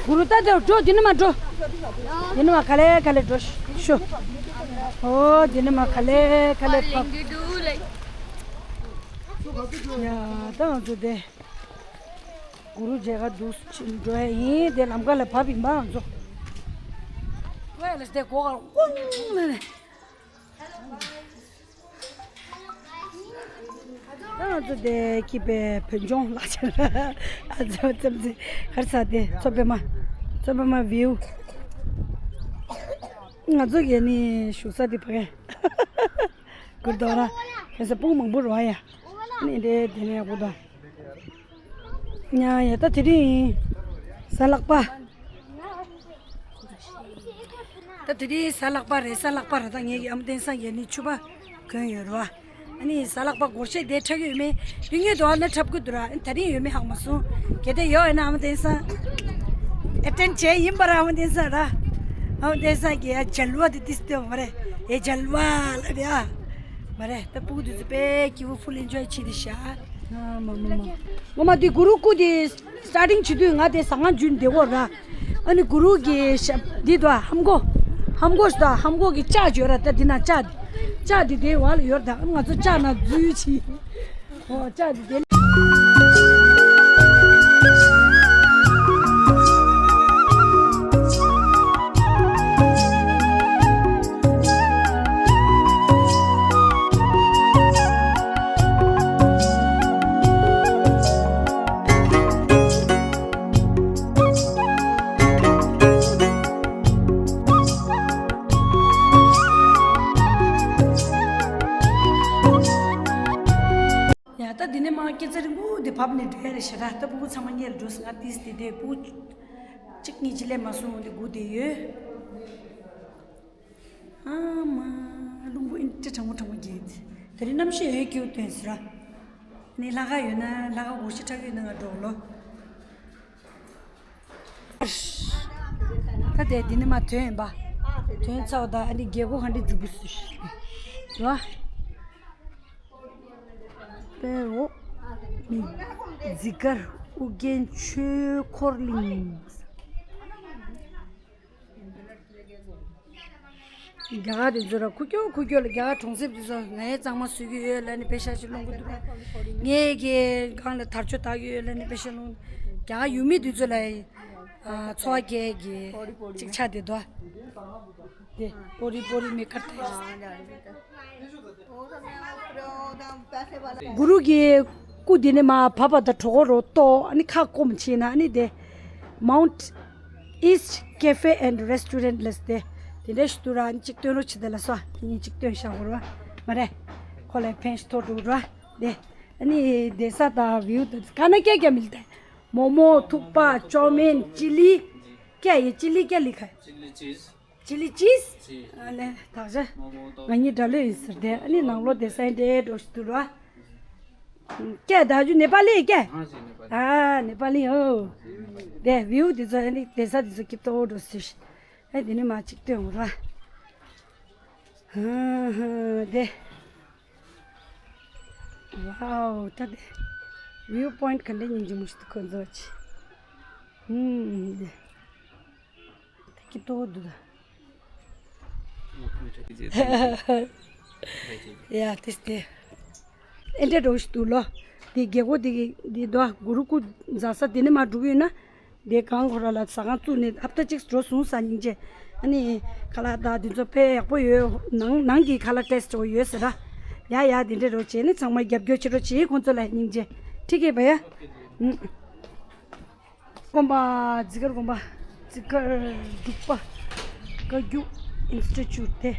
གུ་རུ་ད་འགྲོ་འགྲོ་འདི་ནས་མར་འགྲོ། འདི་ནས་མར་ག་ལེ་ག་ལེ་འགྲོ་ཤོག་ཨོ་འདི་ནས་མར་ག་ལེ་ག་ལེ་ཕབ། ཡ་ད་ང་ཚོ་དེ། གུ་རུ་མཇལ་ཁ་འདུག་ཕྱིན་འགྲོ་ཡ་ཡིན་དེ་ལམ་ཁ་ལ་བབས་ཡིན་པ་ང་ཚོ། ཀོས་ལ་དེ་སྒོ་ཁར་ཀོང་ལ་ནས། ད་ང་ཚོ་དེ་སྐྱིད་པའི་བོད་ལྗོངས་ལ་ཆེར་ཨ་ཚོ་ཙམ་ཙི་ཧར་ས་དེ་ཚོ་པེ་མ་ཚོ་པེ་མ་བིའུ། ང་ཚོ་གི་ནི་བཞུགས་ས་དེ་ཕ་གི་གུར་དོ་ར་ཁ་ས་སྤུ་གུ་མང་པོ་རོ་ཡ་ནི་དེ་དེ་ནས་གུར་དོ། ཉ་ཡ་ད་དེ་རིང་གཟའ་ལྷག་པ། ད་དེ་རིང་གཟའ་ལྷག་པ་རེད། གཟའ་ལྷག་པ་རེད། ད་ངེད་ཀྱི་ཨ་མ་བསྟན་སངས་ཀྱིས་ནི་ཕྱུ་པ་གོན་ཡོད་རེད་བ། ཨ་ནི་གཟའ་ལྷག་པ་སྒོར་གཞས་དེ་འཁྲབ་ཀྱི་ཡོད་མེད་ཡིན་ངེས་འདུག་ཨ་ནི་འཁྲབ་ཀྱི་འདུག་ར། ཨ་ནི་དེ་རིང་ཡོད་མེད་ཧ་གོ་མ་སོང་། གལ་ཏེ་ཡོད་ཡིན་ན་ཨ་མ་བསྟན་སངས་ཨེ་ཊེན་བྱས་ཡིན་པ་ར། ཨ་མ་བསྟན་སངས་ར། ཨ་མ་བསྟན་སངས་ཀྱིས་ཡ་ཇལ་བ་དེ་ཏིས་ཏེ་མ་རེད། ཨེ་ཇལ་བ་ལབ་ཡ་མ་རེད། ད་སྤུ་གུ་དེ་ཚོ་དཔེ་སྐྱིད་པོ་ཕུལ་ཨེན་ཇོའི་བྱེད་དེ་ཤག་ཨ་མ་མ་མ། ངོ་མ་དེ་གུ་རུ་སྐུ་དེ་སི་ཊར་ཊིང་བྱེད་དུས་ང་དེ་ཟ་ཁང་བརྒྱུད་བསྡད་ཡོད་ར། ཨ་ནི་གུ་རུ་གི་ཞབས་འདི་དང་ཧམ་གོ། ཧམ་གོ་ཞིག་དང་ཧམ་གོ་གི་ལྕགས་ཡོད་ར། ད་འདི་ན་ལྕགས་འདི། ལྕགས་འདི་དེའི་བར་ལ་ཡོད་ར། ད་ང་ཚོ་ལྕགས་ན་འཛུལ་ཕྱིན། ཨོ་ལྕགས་འདི་དེ། ཡ་ད་འདི་ནས་མར་སྐས་འཛེག་རིང་པོ་འདི་བབས་ནས་འགྲོ་ཡ་རེད་ཤག་ར། ད་སྤུ་གུ་ཚང་མ་སྔོན་ལ་འགྲོ་སོང་། ང་ཏིས་དེ་དེ་སྤུ་གུ་ གཅིག་གཉིས་ཀྱི་ལས་མ་སོང་འོང་དེ་སྒུག་བསྡད་ཡོད། ཨ་མ། རླུང་བུ་ཨིན་ཏྲེ་གྲང་མོ་གྲང་མོ་རྒྱག་དེ་རིང་གནམ་གཤིས་ཡོད་སྐྱིད་པོ་སྟོན་ཟེར་ར། ནི་ལྷག་ག་ཡོད་ན་ལྷག་ག་གོ་ཤི་ཁྲག་ཡོད་ན་ང་འགྲོ་ལོ། ད་དེ་འདི་ནི་མ་ཐོན་ཡིན་པ། ཐོན་ཚར་བ་ད་ཨ་ནི་རྒྱལ་སྒོ་ག་འདྲ་འཛུགས་པ་སུ་ཤི། ར། པེ་འོ། མི། འཛི་སྒར་ཨུ་རྒྱན་ཆོས་འཁོར་གླིང་། རྒྱ་གར་དེ་ཚོ་ར་ཁུ་སྐྱོ་ཁུ་སྐྱོ་ལ་རྒྱ་གར་གྲོང་གསེབ་དེ་ཚོ་ངའི་གཙང་མ་བཟོས་ཀྱི་ཡོད་ལ་ནི་པེ་ཤ་ཞིག་སློང་གི་འདུག་ར། ངའི་གི་སྒང་ལ་དར་ལྕོག་བཏགས་ཀྱི་ཡོད་ལ་ནི་པེ་ཤ་སློང་། རྒྱ་གར་ཡུལ་མི་དེ་ཚོ་ལ་ཨ་འཚོ་བ་སྐྱེལ་གི་ཅིག་ཆ་དེ་དོ། དེ་པོ་རི་པོ་རི་མི་ཁར་ཐལ། གུ་རུ་གི་སྐུ་དེ་ནས་མར་བབས་པ་དང་གྲོད་ཁོག་རོ་ལྟོགས་ཨ་ནི་ཁ་སྐོམ་བྱས་ན་ཨ་ནི་དེ་Mount East Cafe and Restaurant ལས་དེ་དེ་འདྲ་ཞིག་ཏུ་ར་ཨ་ནི་གཅིག་སྟོན་རོགས་བྱེད་དེ་ལ་སོ་ཨ་ནི་གཅིག་སྟོན་བཞག་གོ་ར་མ་རེད། ཁོ་ལ་ཕན་ཞིག་ཐོགས་འགྲོ་ར་དེ་ཨ་ནི་བསྡད་ས་དང་བིའུ་དང་ག་ན་སྐྱེ་རྒྱ་མི་ལ་དེ་མོ་མོ་ཐུག་པ་ཅོ་མིན་ཅི་ལི་སྐྱེ་ཡི་ཅི་ལི་སྐྱེ་ལི་ཁ། Chili cheese. Chili cheese. Cheese. ཨ་ལེ་དག་ཆ། མོག་མོག་ཏོག་ང་གཉིས་འདྲ་ལོས་ཡིན་ཟེར་ཏེ་ཨ་ནི་ནང་ལོགས་དེ་སའི་འདྲེ་འགྲོ་ཞིག་འདུག་ར། སྐད་བདག་རྒྱུ་ནེ་པ་ལི་སྐད། ཨ་ནེ་པ་ལི། ཨ་ནེ་པ་ལི་ཨོ། དེ་བིའུ་དེ་ཚོ་ཨ་ནི་དེ་ས་དེ་ཚོ་སྐྱིད་ཏོག་འགྲོ་ཟེར། ཨ་དེ་ནི་མ་གཅིག་སྟོན་འོང་ར། ཧ་ཧ་དེ། ཝའོ་ད་དེ། བིའུ་པོའིན་ཊི་ག་འདྲ་སྙིང་རྗེ་མོ་ཞིག་འདུག་ཁོ་ཚོ་ཅི། ཧུམ་དེ། སྐྱིད་ཏོག་འདུག་ད། ཡ་དེ་སྟེ། ཨེ་འདྲ་འགྲོ་ཞིག་འདུག་ལོ། དེ་རྒྱལ་སྒོ་དེ་གི་དེ་དོ་གུ་རུ་སྐུ་འཛག་ས་དེ་ནས་མར་འགྲོ་གི་ཡོད་ན། དེ་གང་ཁོ་ར་ལ་ཟ་ཁང་བཙུགས་ནས་ཧབ་ཏ་གཅིག་འགྲོ་སོང་ས་སྙིང་རྗེ། ཨ་ནི་ཁ་ལག་དང་དེ་ཚོ་དཔེ་ཡག་པོ་ཡོད། ནང་ནང་གི་ཁ་ལག་ཊེ་སི་ཊི་ཡོད་ཟེར་ར། ཡ་ཡ་དེ་འདྲ་རོ་བྱས་ནས་ཚང་མ་རྒྱབ་སྐྱོར་བྱེད་རོགས་བྱེད་ཁོང་ཚོ་ལ་སྙིང་རྗེ། ཁྲིད་གི་བ་ཡ། ཨུམ། དགོན་པ། འཛི་སྒར་དགོན་པ། འཛི་སྒར་འབྲུག་པ་བཀའ་བརྒྱུད་ཨིན་སི་ཊི་ཅུཊ་དེ།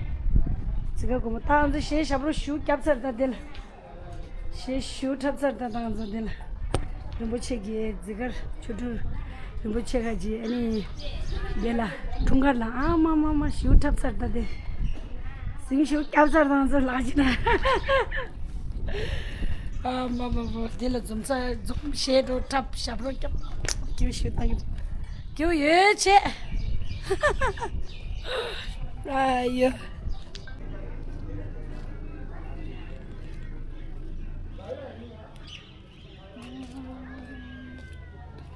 འཛི་སྒར་དགོན་པ་ད་ང་ཚོ་གཞས་ཞབས་བྲོ་ཞུ་བརྒྱབ་ཚར་ད་དེ་ལ། གཞས་ཞུ་འཁྲབ་ཚར་ད་ད་ང་ཚོ་དེ་ལ། རིན་པོ་ཆེ་གི་འཛི་སྒར་ཆོ་འཕྲུལ་རིན་པོ་ཆེ་ཁ་ཅིག་ཨ་ནི། དེ་ལ་འཁྲུངས་སྐར་ལ་ཨ་མ་མ་མ་ཞུ་འཁྲབ་ཚར་ད་དེ། ཟིང་ཞུ་བརྒྱབ་ཚར་ད་ང་ཚོ་ལག་ཅི་ན། ཨ་མ་མ་མ་དེ་ལ་འཛོམས་ས་འཛོམས་གཞས་འགྲོ་འཁྲབ་ཞབས་བྲོ་བརྒྱབ། སྐྱིད་ཞུ་བཏང་གི་སྐྱིད་ཡོད་ཆེ། ཨ་ཡོ།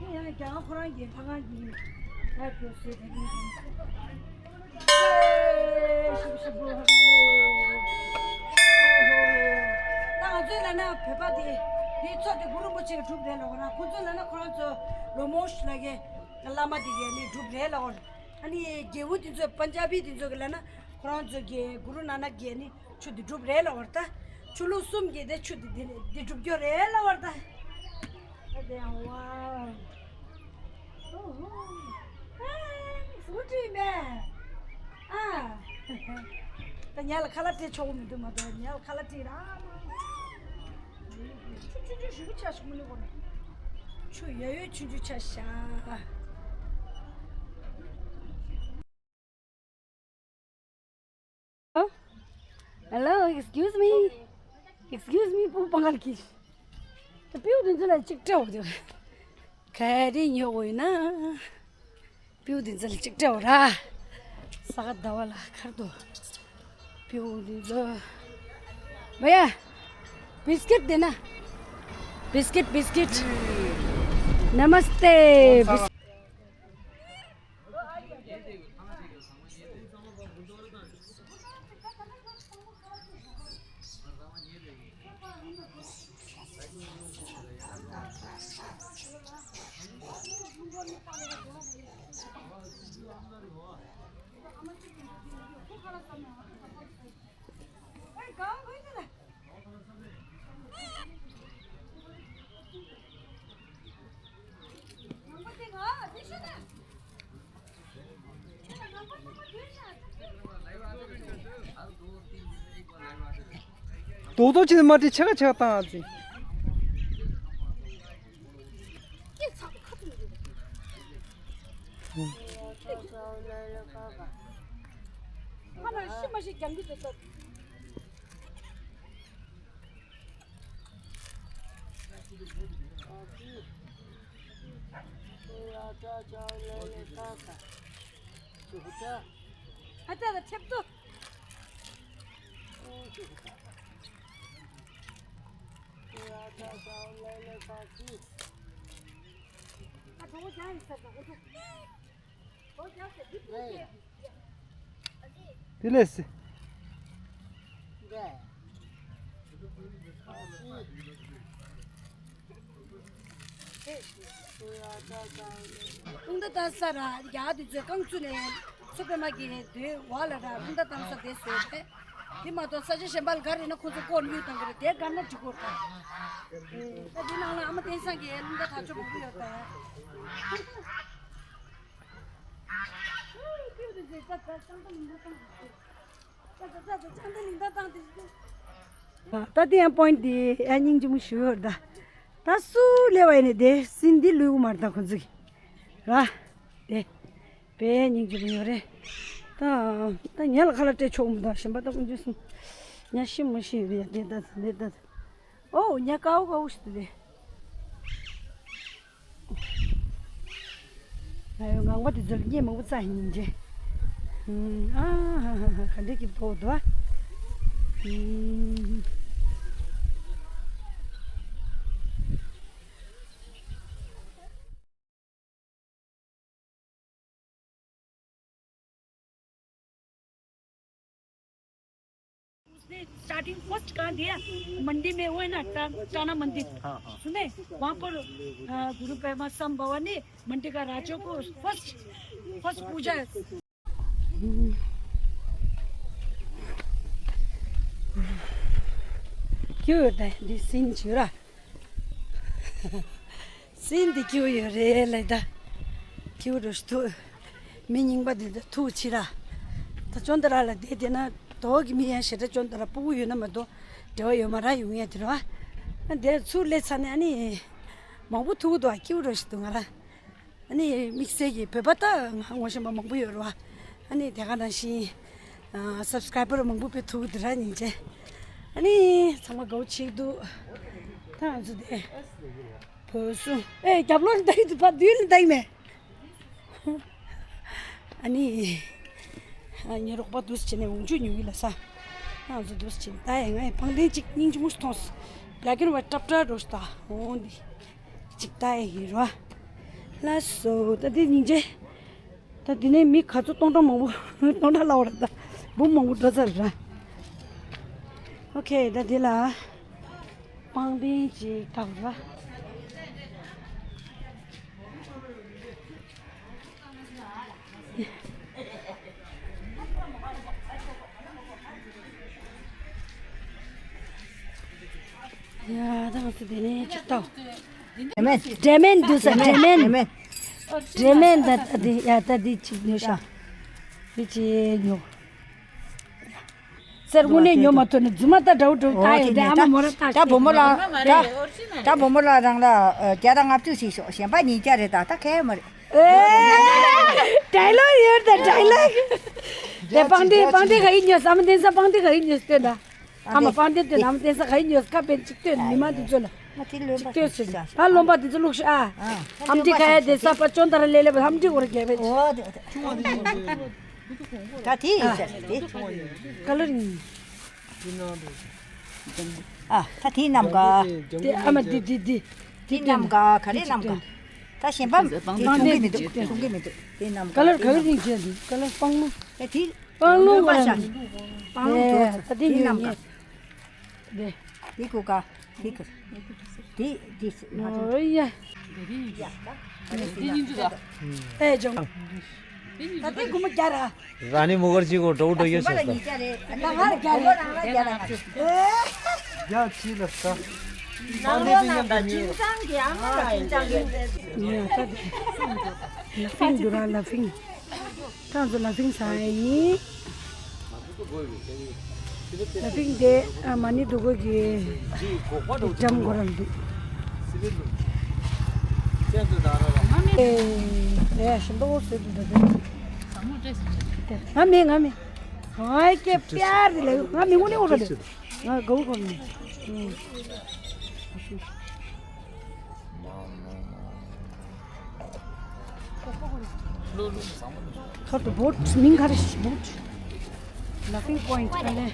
ཡང་རྒྱ་གར་ཁོ་རང་གི་ལྷ་ཁང་གི་ལྷ་བྲོ་བཟོས་དེ་ནས་ཞིབ་ཞིབ་པོ་ཧ་ལས། ད་ང་ཚོའི་ལ་ན་བོད་པ་དེ་དེའི་ཚོ་དེ་གུ་རུ་རིན་པོ་ཆེ་གི་སྒྲུབ་རེད་ལ་འོ་ན་ཁོ་ཚོ་ལ་ན་ཁོ་རང་ཚོ་ལོ་མོ་ཤི་ལ་གི་བླ་མ་དེ་གི་ནི་སྒྲུབ་རེད་ལ་འོ། ཨ་ནི་རྒྱལ་བོ་དེ་ཚོ་པན་ཇ་བི་དེ་ཚོ་གི་ལ་ན་ཁོ་རང་ཚོ་གི་གུ་རུ་ནཱ་ནག་གི་ནི། ཆུ་འདི་སྒྲུབ་རེད་ལ་བར་ད། ཆུ་ལུག་གསུམ་གྱི་དེ་ཆུ་འདི་འདི་འདི་སྒྲུབ་རྒྱུ་རེད་ལ་བར་ད། ཨ་དེ་ཡང་ཝའོ། ཨོ་ཧོ། ཨེ་སུ་བྲིས་མེད། ཨ། ད་ཉལ་ལ་ཁ་ལག་སྤྲད་ཆོག་གི་མི་འདུག་མ་གཏོགས་ཉལ་ལ་ཁ་ལག་སྤྲད་ར། ཆུ་ཆུ་ཆུ་ཞུ་ཆ་ཞུ་མི་ལུག་གོ་ནི། ཆུ་ཡ་ཡོད་ཆུ་ཆུ་ཆ་ཤ། Hello, excuse me. Excuse me, པུ་པང་གར་གྱིས། ད་པིའུ་དེ་ཚོ་ལ་ཅིག་སྤྲད་འོ་དེ། ག་རེ་ཉོ་འོ་ཡིན་ན། པིའུ་དེ་ཚོ་ལ་ཅིག་སྤྲད་འོ་ར། ས་ག་ཟླ་བ་ལ་ཁར་དུ། པིའུ་དེ་ཚོ། བ་ཡ། བིས་ཀིཊ་དེ་ན། བིས་ཀིཊ་བིས་ཀིཊ། Namaste. རྡོག་རྡོག་ཅིག་མ་བྲིས་ཆེ་ཁ་ཆེ་ཁ་བཏང་ཨ་ཙི། ཁ་ན་ཤི་མ་ཤི་རྒྱང་གི་འདུག་ད། ཨ་ཙ་ལ་ཁྲེབ་ཏོ། ཨ་གྲོགས་པོ་རྒྱང་ཡིན་ས་དང་། དེ་ལས་སི། རླུང་རྟ་བཏང་ས་ར་རྒྱ་དུས་ཚོད་རྐང་བཙུགས་ནས་མཚོ་པདྨ་གི་དུས་བ་ལ་ར་རླུང་རྟ་བཏང་ས་དེ་བཟོས་ཏེ། དེ་མ་གཏོགས་ས་ཆ་གཞན་པ་ལ་ག་རེ་ན་ཁོ་ཚོ་སྐོར་གཡུག་བཏང་གི་རེད། དེ་གར་ན་འགྲིག་གོ་ར། ད་དེ་ནང་ལ་ཨ་མ་བསྟན་བཟང་གིས་རླུང་རྟ་དར་ལྕོག་མང་པོ་ཡོད་པས། ད་དེ་ཡང་པོ་ཡིན་ཊི་དེ་ཡང་སྙིང་རྗེ་མོ་ཞུ་ཡོད་ད། ད་སུ་ལས་བ་ཡིན་ནི་དེ་སྲིན་འདི་ལུས་མར་ད་ཁོ་ཚོ་གི་ར། དེ་དཔེ་སྙིང་རྗེ་མོ་ཡོད་རེད། ད་ད་ཉལ་ལ་ཁ་ལ་སྤྲད་ཆོག་མོ་ད་གཞན་པ་ད་ཀུན་སྤྱོད་སུ་ཉལ་ཤི་མོ་ཤི་ཡོད་རེད། ཡ་དེ་ད་དེ་ད། ཨོ་ཉ་ཀའོ་ཀའོ་ཞིག་ཏུ་རེད། ང་ཡོད་ངང་པ་དེ་ཚོ་ལ་སྙད་མང་པོ་རྩ་ཡིན་ནི་འདྲ། ཨ་ཧ་ཧ་ཧ་ག་འདྲས་ཀྱི་ཐོག་ཏུ་ཨ། उसने स्टार्टिंग फर्स्ट कहाँ दिया? मंडी में वो है ना, टा-, टाना मंदिर। हाँ, हाँ। सुने? वहाँ पर, अ, गुरु पेमा संघ भवन है, मंडी का राजों को फर्स्ट, फर्स्ट पूजा है। क्यों होता है दिस सीन छुरा? སྲིན་འདི་སྐྱིད་པོ་ཡོད་རེད་ལབ་ད། སྐྱིད་པོ་འགྲོ་ཞིག་འདུག་མི་རྙིང་པ་འདི་ད་ཐུག་ཕྱི་ར། ད་ཅོན་ཏ་ར་ལ་བསྡད་བསྡད་ན་དོག་གི་མི་ཡང་ཞེ་དྲག་ཅོན་ཏ་ར་སྤུ་གུ་ཡོད་ན་མ་གཏོགས་འབྲེལ་བ་ཡོད་མ་ར་ཡོང་ཡ་དེ་ར། ཨ་འདིར་ཚུར་སླེབས་ཚར་ནས་ཨ་ནི་མང་པོ་ཐུག་འདུག་སྐྱིད་པོ་འགྲོ་ཞིག་འདུག་ང་ར། ཨ་ནི་དམིགས་བསལ་གྱི་བོད་པ་ད་ང་ངོ་ཤེས་པ་མང་པོ་ཡོད་རེད་བ། ཨ་ནི་དེ་ག་ནང་བཞིན་ཨ་སབ་སི་ཀ་རའི་བར་མང་པོ་དཔེ་ཐུག་འདུག་ར་སྙིང་རྗེ། ཨ་ནི་ཚང་མ་དགའ་པོ་བྱེད་ཀྱི་འདུག་ད་ང་ཚོ་དེ་བོད་སུ་ཨེ་རྒྱབ་ལོགས་ལ་ལྟ་ཡི་འདུག་ཕར་མདུན་ལ་ལྟ་ཡི་མེད། ཨ་ནི་ཨ་ངའི་རོགས་པ་འདུག་སེ་བྱས་ནས་འོང་ཆུ་ཉོ་གི་ལ་ས། ང་ཚོ་འདུག་སེ་བྱས་ནས་ད་ཡ་ང་ཡི་པང་གདན་གཅིག་སྙིང་རྗེ་མོ་ཞིག་མཐོང་སོང་། རྒྱ་སྐྱོར་བ་ཀྲབ་ཀྲབ་འགྲོ་ཞིག་ད་འོང་འདི། ཅིག་ལྟ་ཡི་རོ། ལགས་སོ། ད་འདི་སྙིང་རྗེ། ད་འདི་ནས་མི་ག་ཚོད་སྟོང་ཕྲག་མང་པོ་སྟོང་ཕྲག་ལ་བར་ད་འབུམ་མང་པོ་འགྲོ་ཚར་ར། ཨོ་ཁེ། ད་འདི་ལ་པང་གདན་ཅིག་བཏགས་ར། ཡ་ད་ང་ཚོ་དེ་ནས་ཅིག་ལྟ། འབྲས་སྨན་འདུག་ས། འབྲས་སྨན། འབྲས་སྨན་ད་ད་འདི་ཡ་ད་འདི་ཅིག་ཉོ་ཤག་འདི་ཅིག་ཉོ། གསེར་དངོས་གནས་ཉོ་མ་ཐུབ་ནས་རྫུན་མ་ད་འདྲ་བོ་འདྲ་བོ་ད་ཡོད་དེ། ཨ་མ་མོ་ར་ད་ད་བུ་མོ་ལ་ད་ད་བུ་མོ་ལ་རང་ལ་བརྒྱ་དང་ལྔ་བཅུ་ཞིག་ཤོག་གཞན་པ་ཉིས་བརྒྱ་རེད། ད་ད་གས་མ་རེད། ཨེ། ཌའི་ལོག་ཡོད་ད་ཌའི་ལོག་དེ་པང་གདན་པང་གདན་ག་ཡིན་ཉོས། ཨ་མ་བསྟན་ས་པང་གདན་ག་ཡིན་ཉོས་སྟོན་ད། ཨ་མ་པང་གདན་སྟོན། ཨ་མ་བསྟན་ས་ག་ཡིན་ཉོས། ཁ་ཕན་ཅིག་སྟོན། མི་མང་དེ་ཚོ་ལ་ཅིག་སྟོན་ཟེར། ད་རློན་པ་དེ་ཚོ་བླུགས་ཤོག་ཨ། ཨམ་ཌི་ག་ཡ་དེ་ས་པ་ཅོན་ཏ་ར་ལེ་ལེ་བ་ཨམ་ཌི་འོ་ར་རྒྱལ་བས། ད་དེ་ཡིན་ཟེར་དེ། ཀ་ལར་ཡིན། ཨ་ད་དེ་ནམ་ག་དེ་ཨ་མ་དེ་དེ་དེ་དེ་ནམ་ག་ག་རེ་ནམ་ག་ད་གཞན་པ་དེ་མཐོང་གི་མི་འདུག་མཐོང་གི་མི་འདུག་དེ་ནམ་ག་ཀ་ལར་ག་རེ་ཡིན་ཅེས་འདུག་ཀ་ལར་སྤང་ལོ། ཨེ་དེ་སྤང་ལོ་བ་ཤ་སྤང་ལོ། ད་དེ་ཡོད་ནམ་ག་དེ་དེ་ཀུ་ཀ་དེ་ཀུ་དེ་དེ་ཨོ་ཡ། དེ་སྙིང་རྗེ་ད། ཨེ་ཇོ། ད་དེ་སྒོར་མོ་བརྒྱ་ར། ར་ནི་མོ་གར་ཅི་གོ་འགྲོ་འགྲོ་ཡོད་སོང་ས། ད་ང་ལ་བརྒྱ་རེད། ད་ང་ལ་བརྒྱ་རེད། རྒྱ་ཆི་ལ་ས། ནང་ལོ་ནང་ད་ཅིན་ཙང་གི་ཨ་མ་ལ་ཅིན་ཙང་གི། ཡ་ད་དེ། ལ་ཕིང་འདུག་ར་ལ་ཕིང་། ཁྱེད་ཚོ་ལ་ཕིང་ས་ཡིན། ལ་ཕིང་དེ་ཨ་མ་ནི་འདུག་གོ་གི་འགྲམ་གོ་ར་འདུག་ཨེ་ཨེ་ཞིམ་པོ་བཟོས་འདུག་ད་དེ། ང་མི་ང་མི། ང་སྐད་པར་དེ་ལ་ང་མི་ངོ་ནི་འོ་ར་ལེ། ང་དགའ་བོ་གོ་ནི། ཁ་ཏུ་བོ་མིང་ག་རེ་ཞིག་བོ། Laughing point ག་ལེ།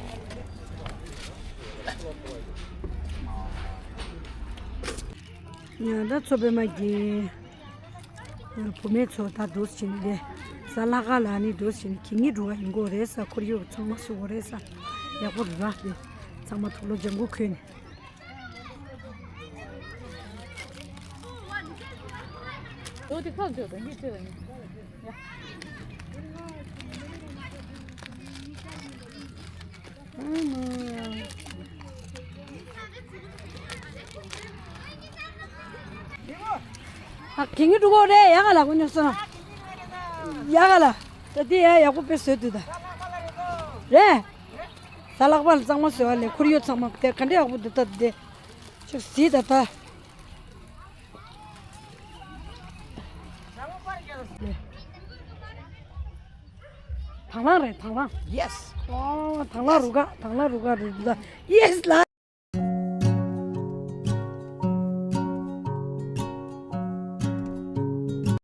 ཡང་ད་ཚོ་པའི་མ་གི་བུ་མེད་ཚོ་ད་འདུག་ཕྱིན་ཏེ། ས་ལྷ་ཁ་ལ་ནི་འདུག་ཕྱིན་གྱི་ངི་འགྲོ་བ་ཡིན་གོ་རེད་ས། ཁོར་ཡུག་ཚང་མ་སུ་གོ་རེད་ས། ཡག་པོ་རེད་ར་དེ། ཚང་མ་ཐུགས་ལོ་ལྗང་གུ་ཁོན་ནས། ཨ་གིང་གི་འགྲོ་གོ་རེད། ཡག་ག་ལ་གོ་ཉོ་སོང་། ཡག་ག་ལ། ད་དེ་ཡ་ཡག་པོ་དཔེ་བཟོས་འདུག་ད། རེད། ད་ལག་པ་ལ་གཙང་མ་བཟོས་པ་ལས་ཁོར་ཡུག་ཚང་མ་དེ་ག་འདྲ་ཡག་པོ་འདུག་ད་དེ། ཅིག་གཟིགས་ད་ད། དང་བླངས་རེད་དང་བླངས། Yes། ཨོ་དང་བླངས་རུ་ཁག་དང་བླངས་རུ་ཁག་རེད་འདུག་ད། Yes་ལ།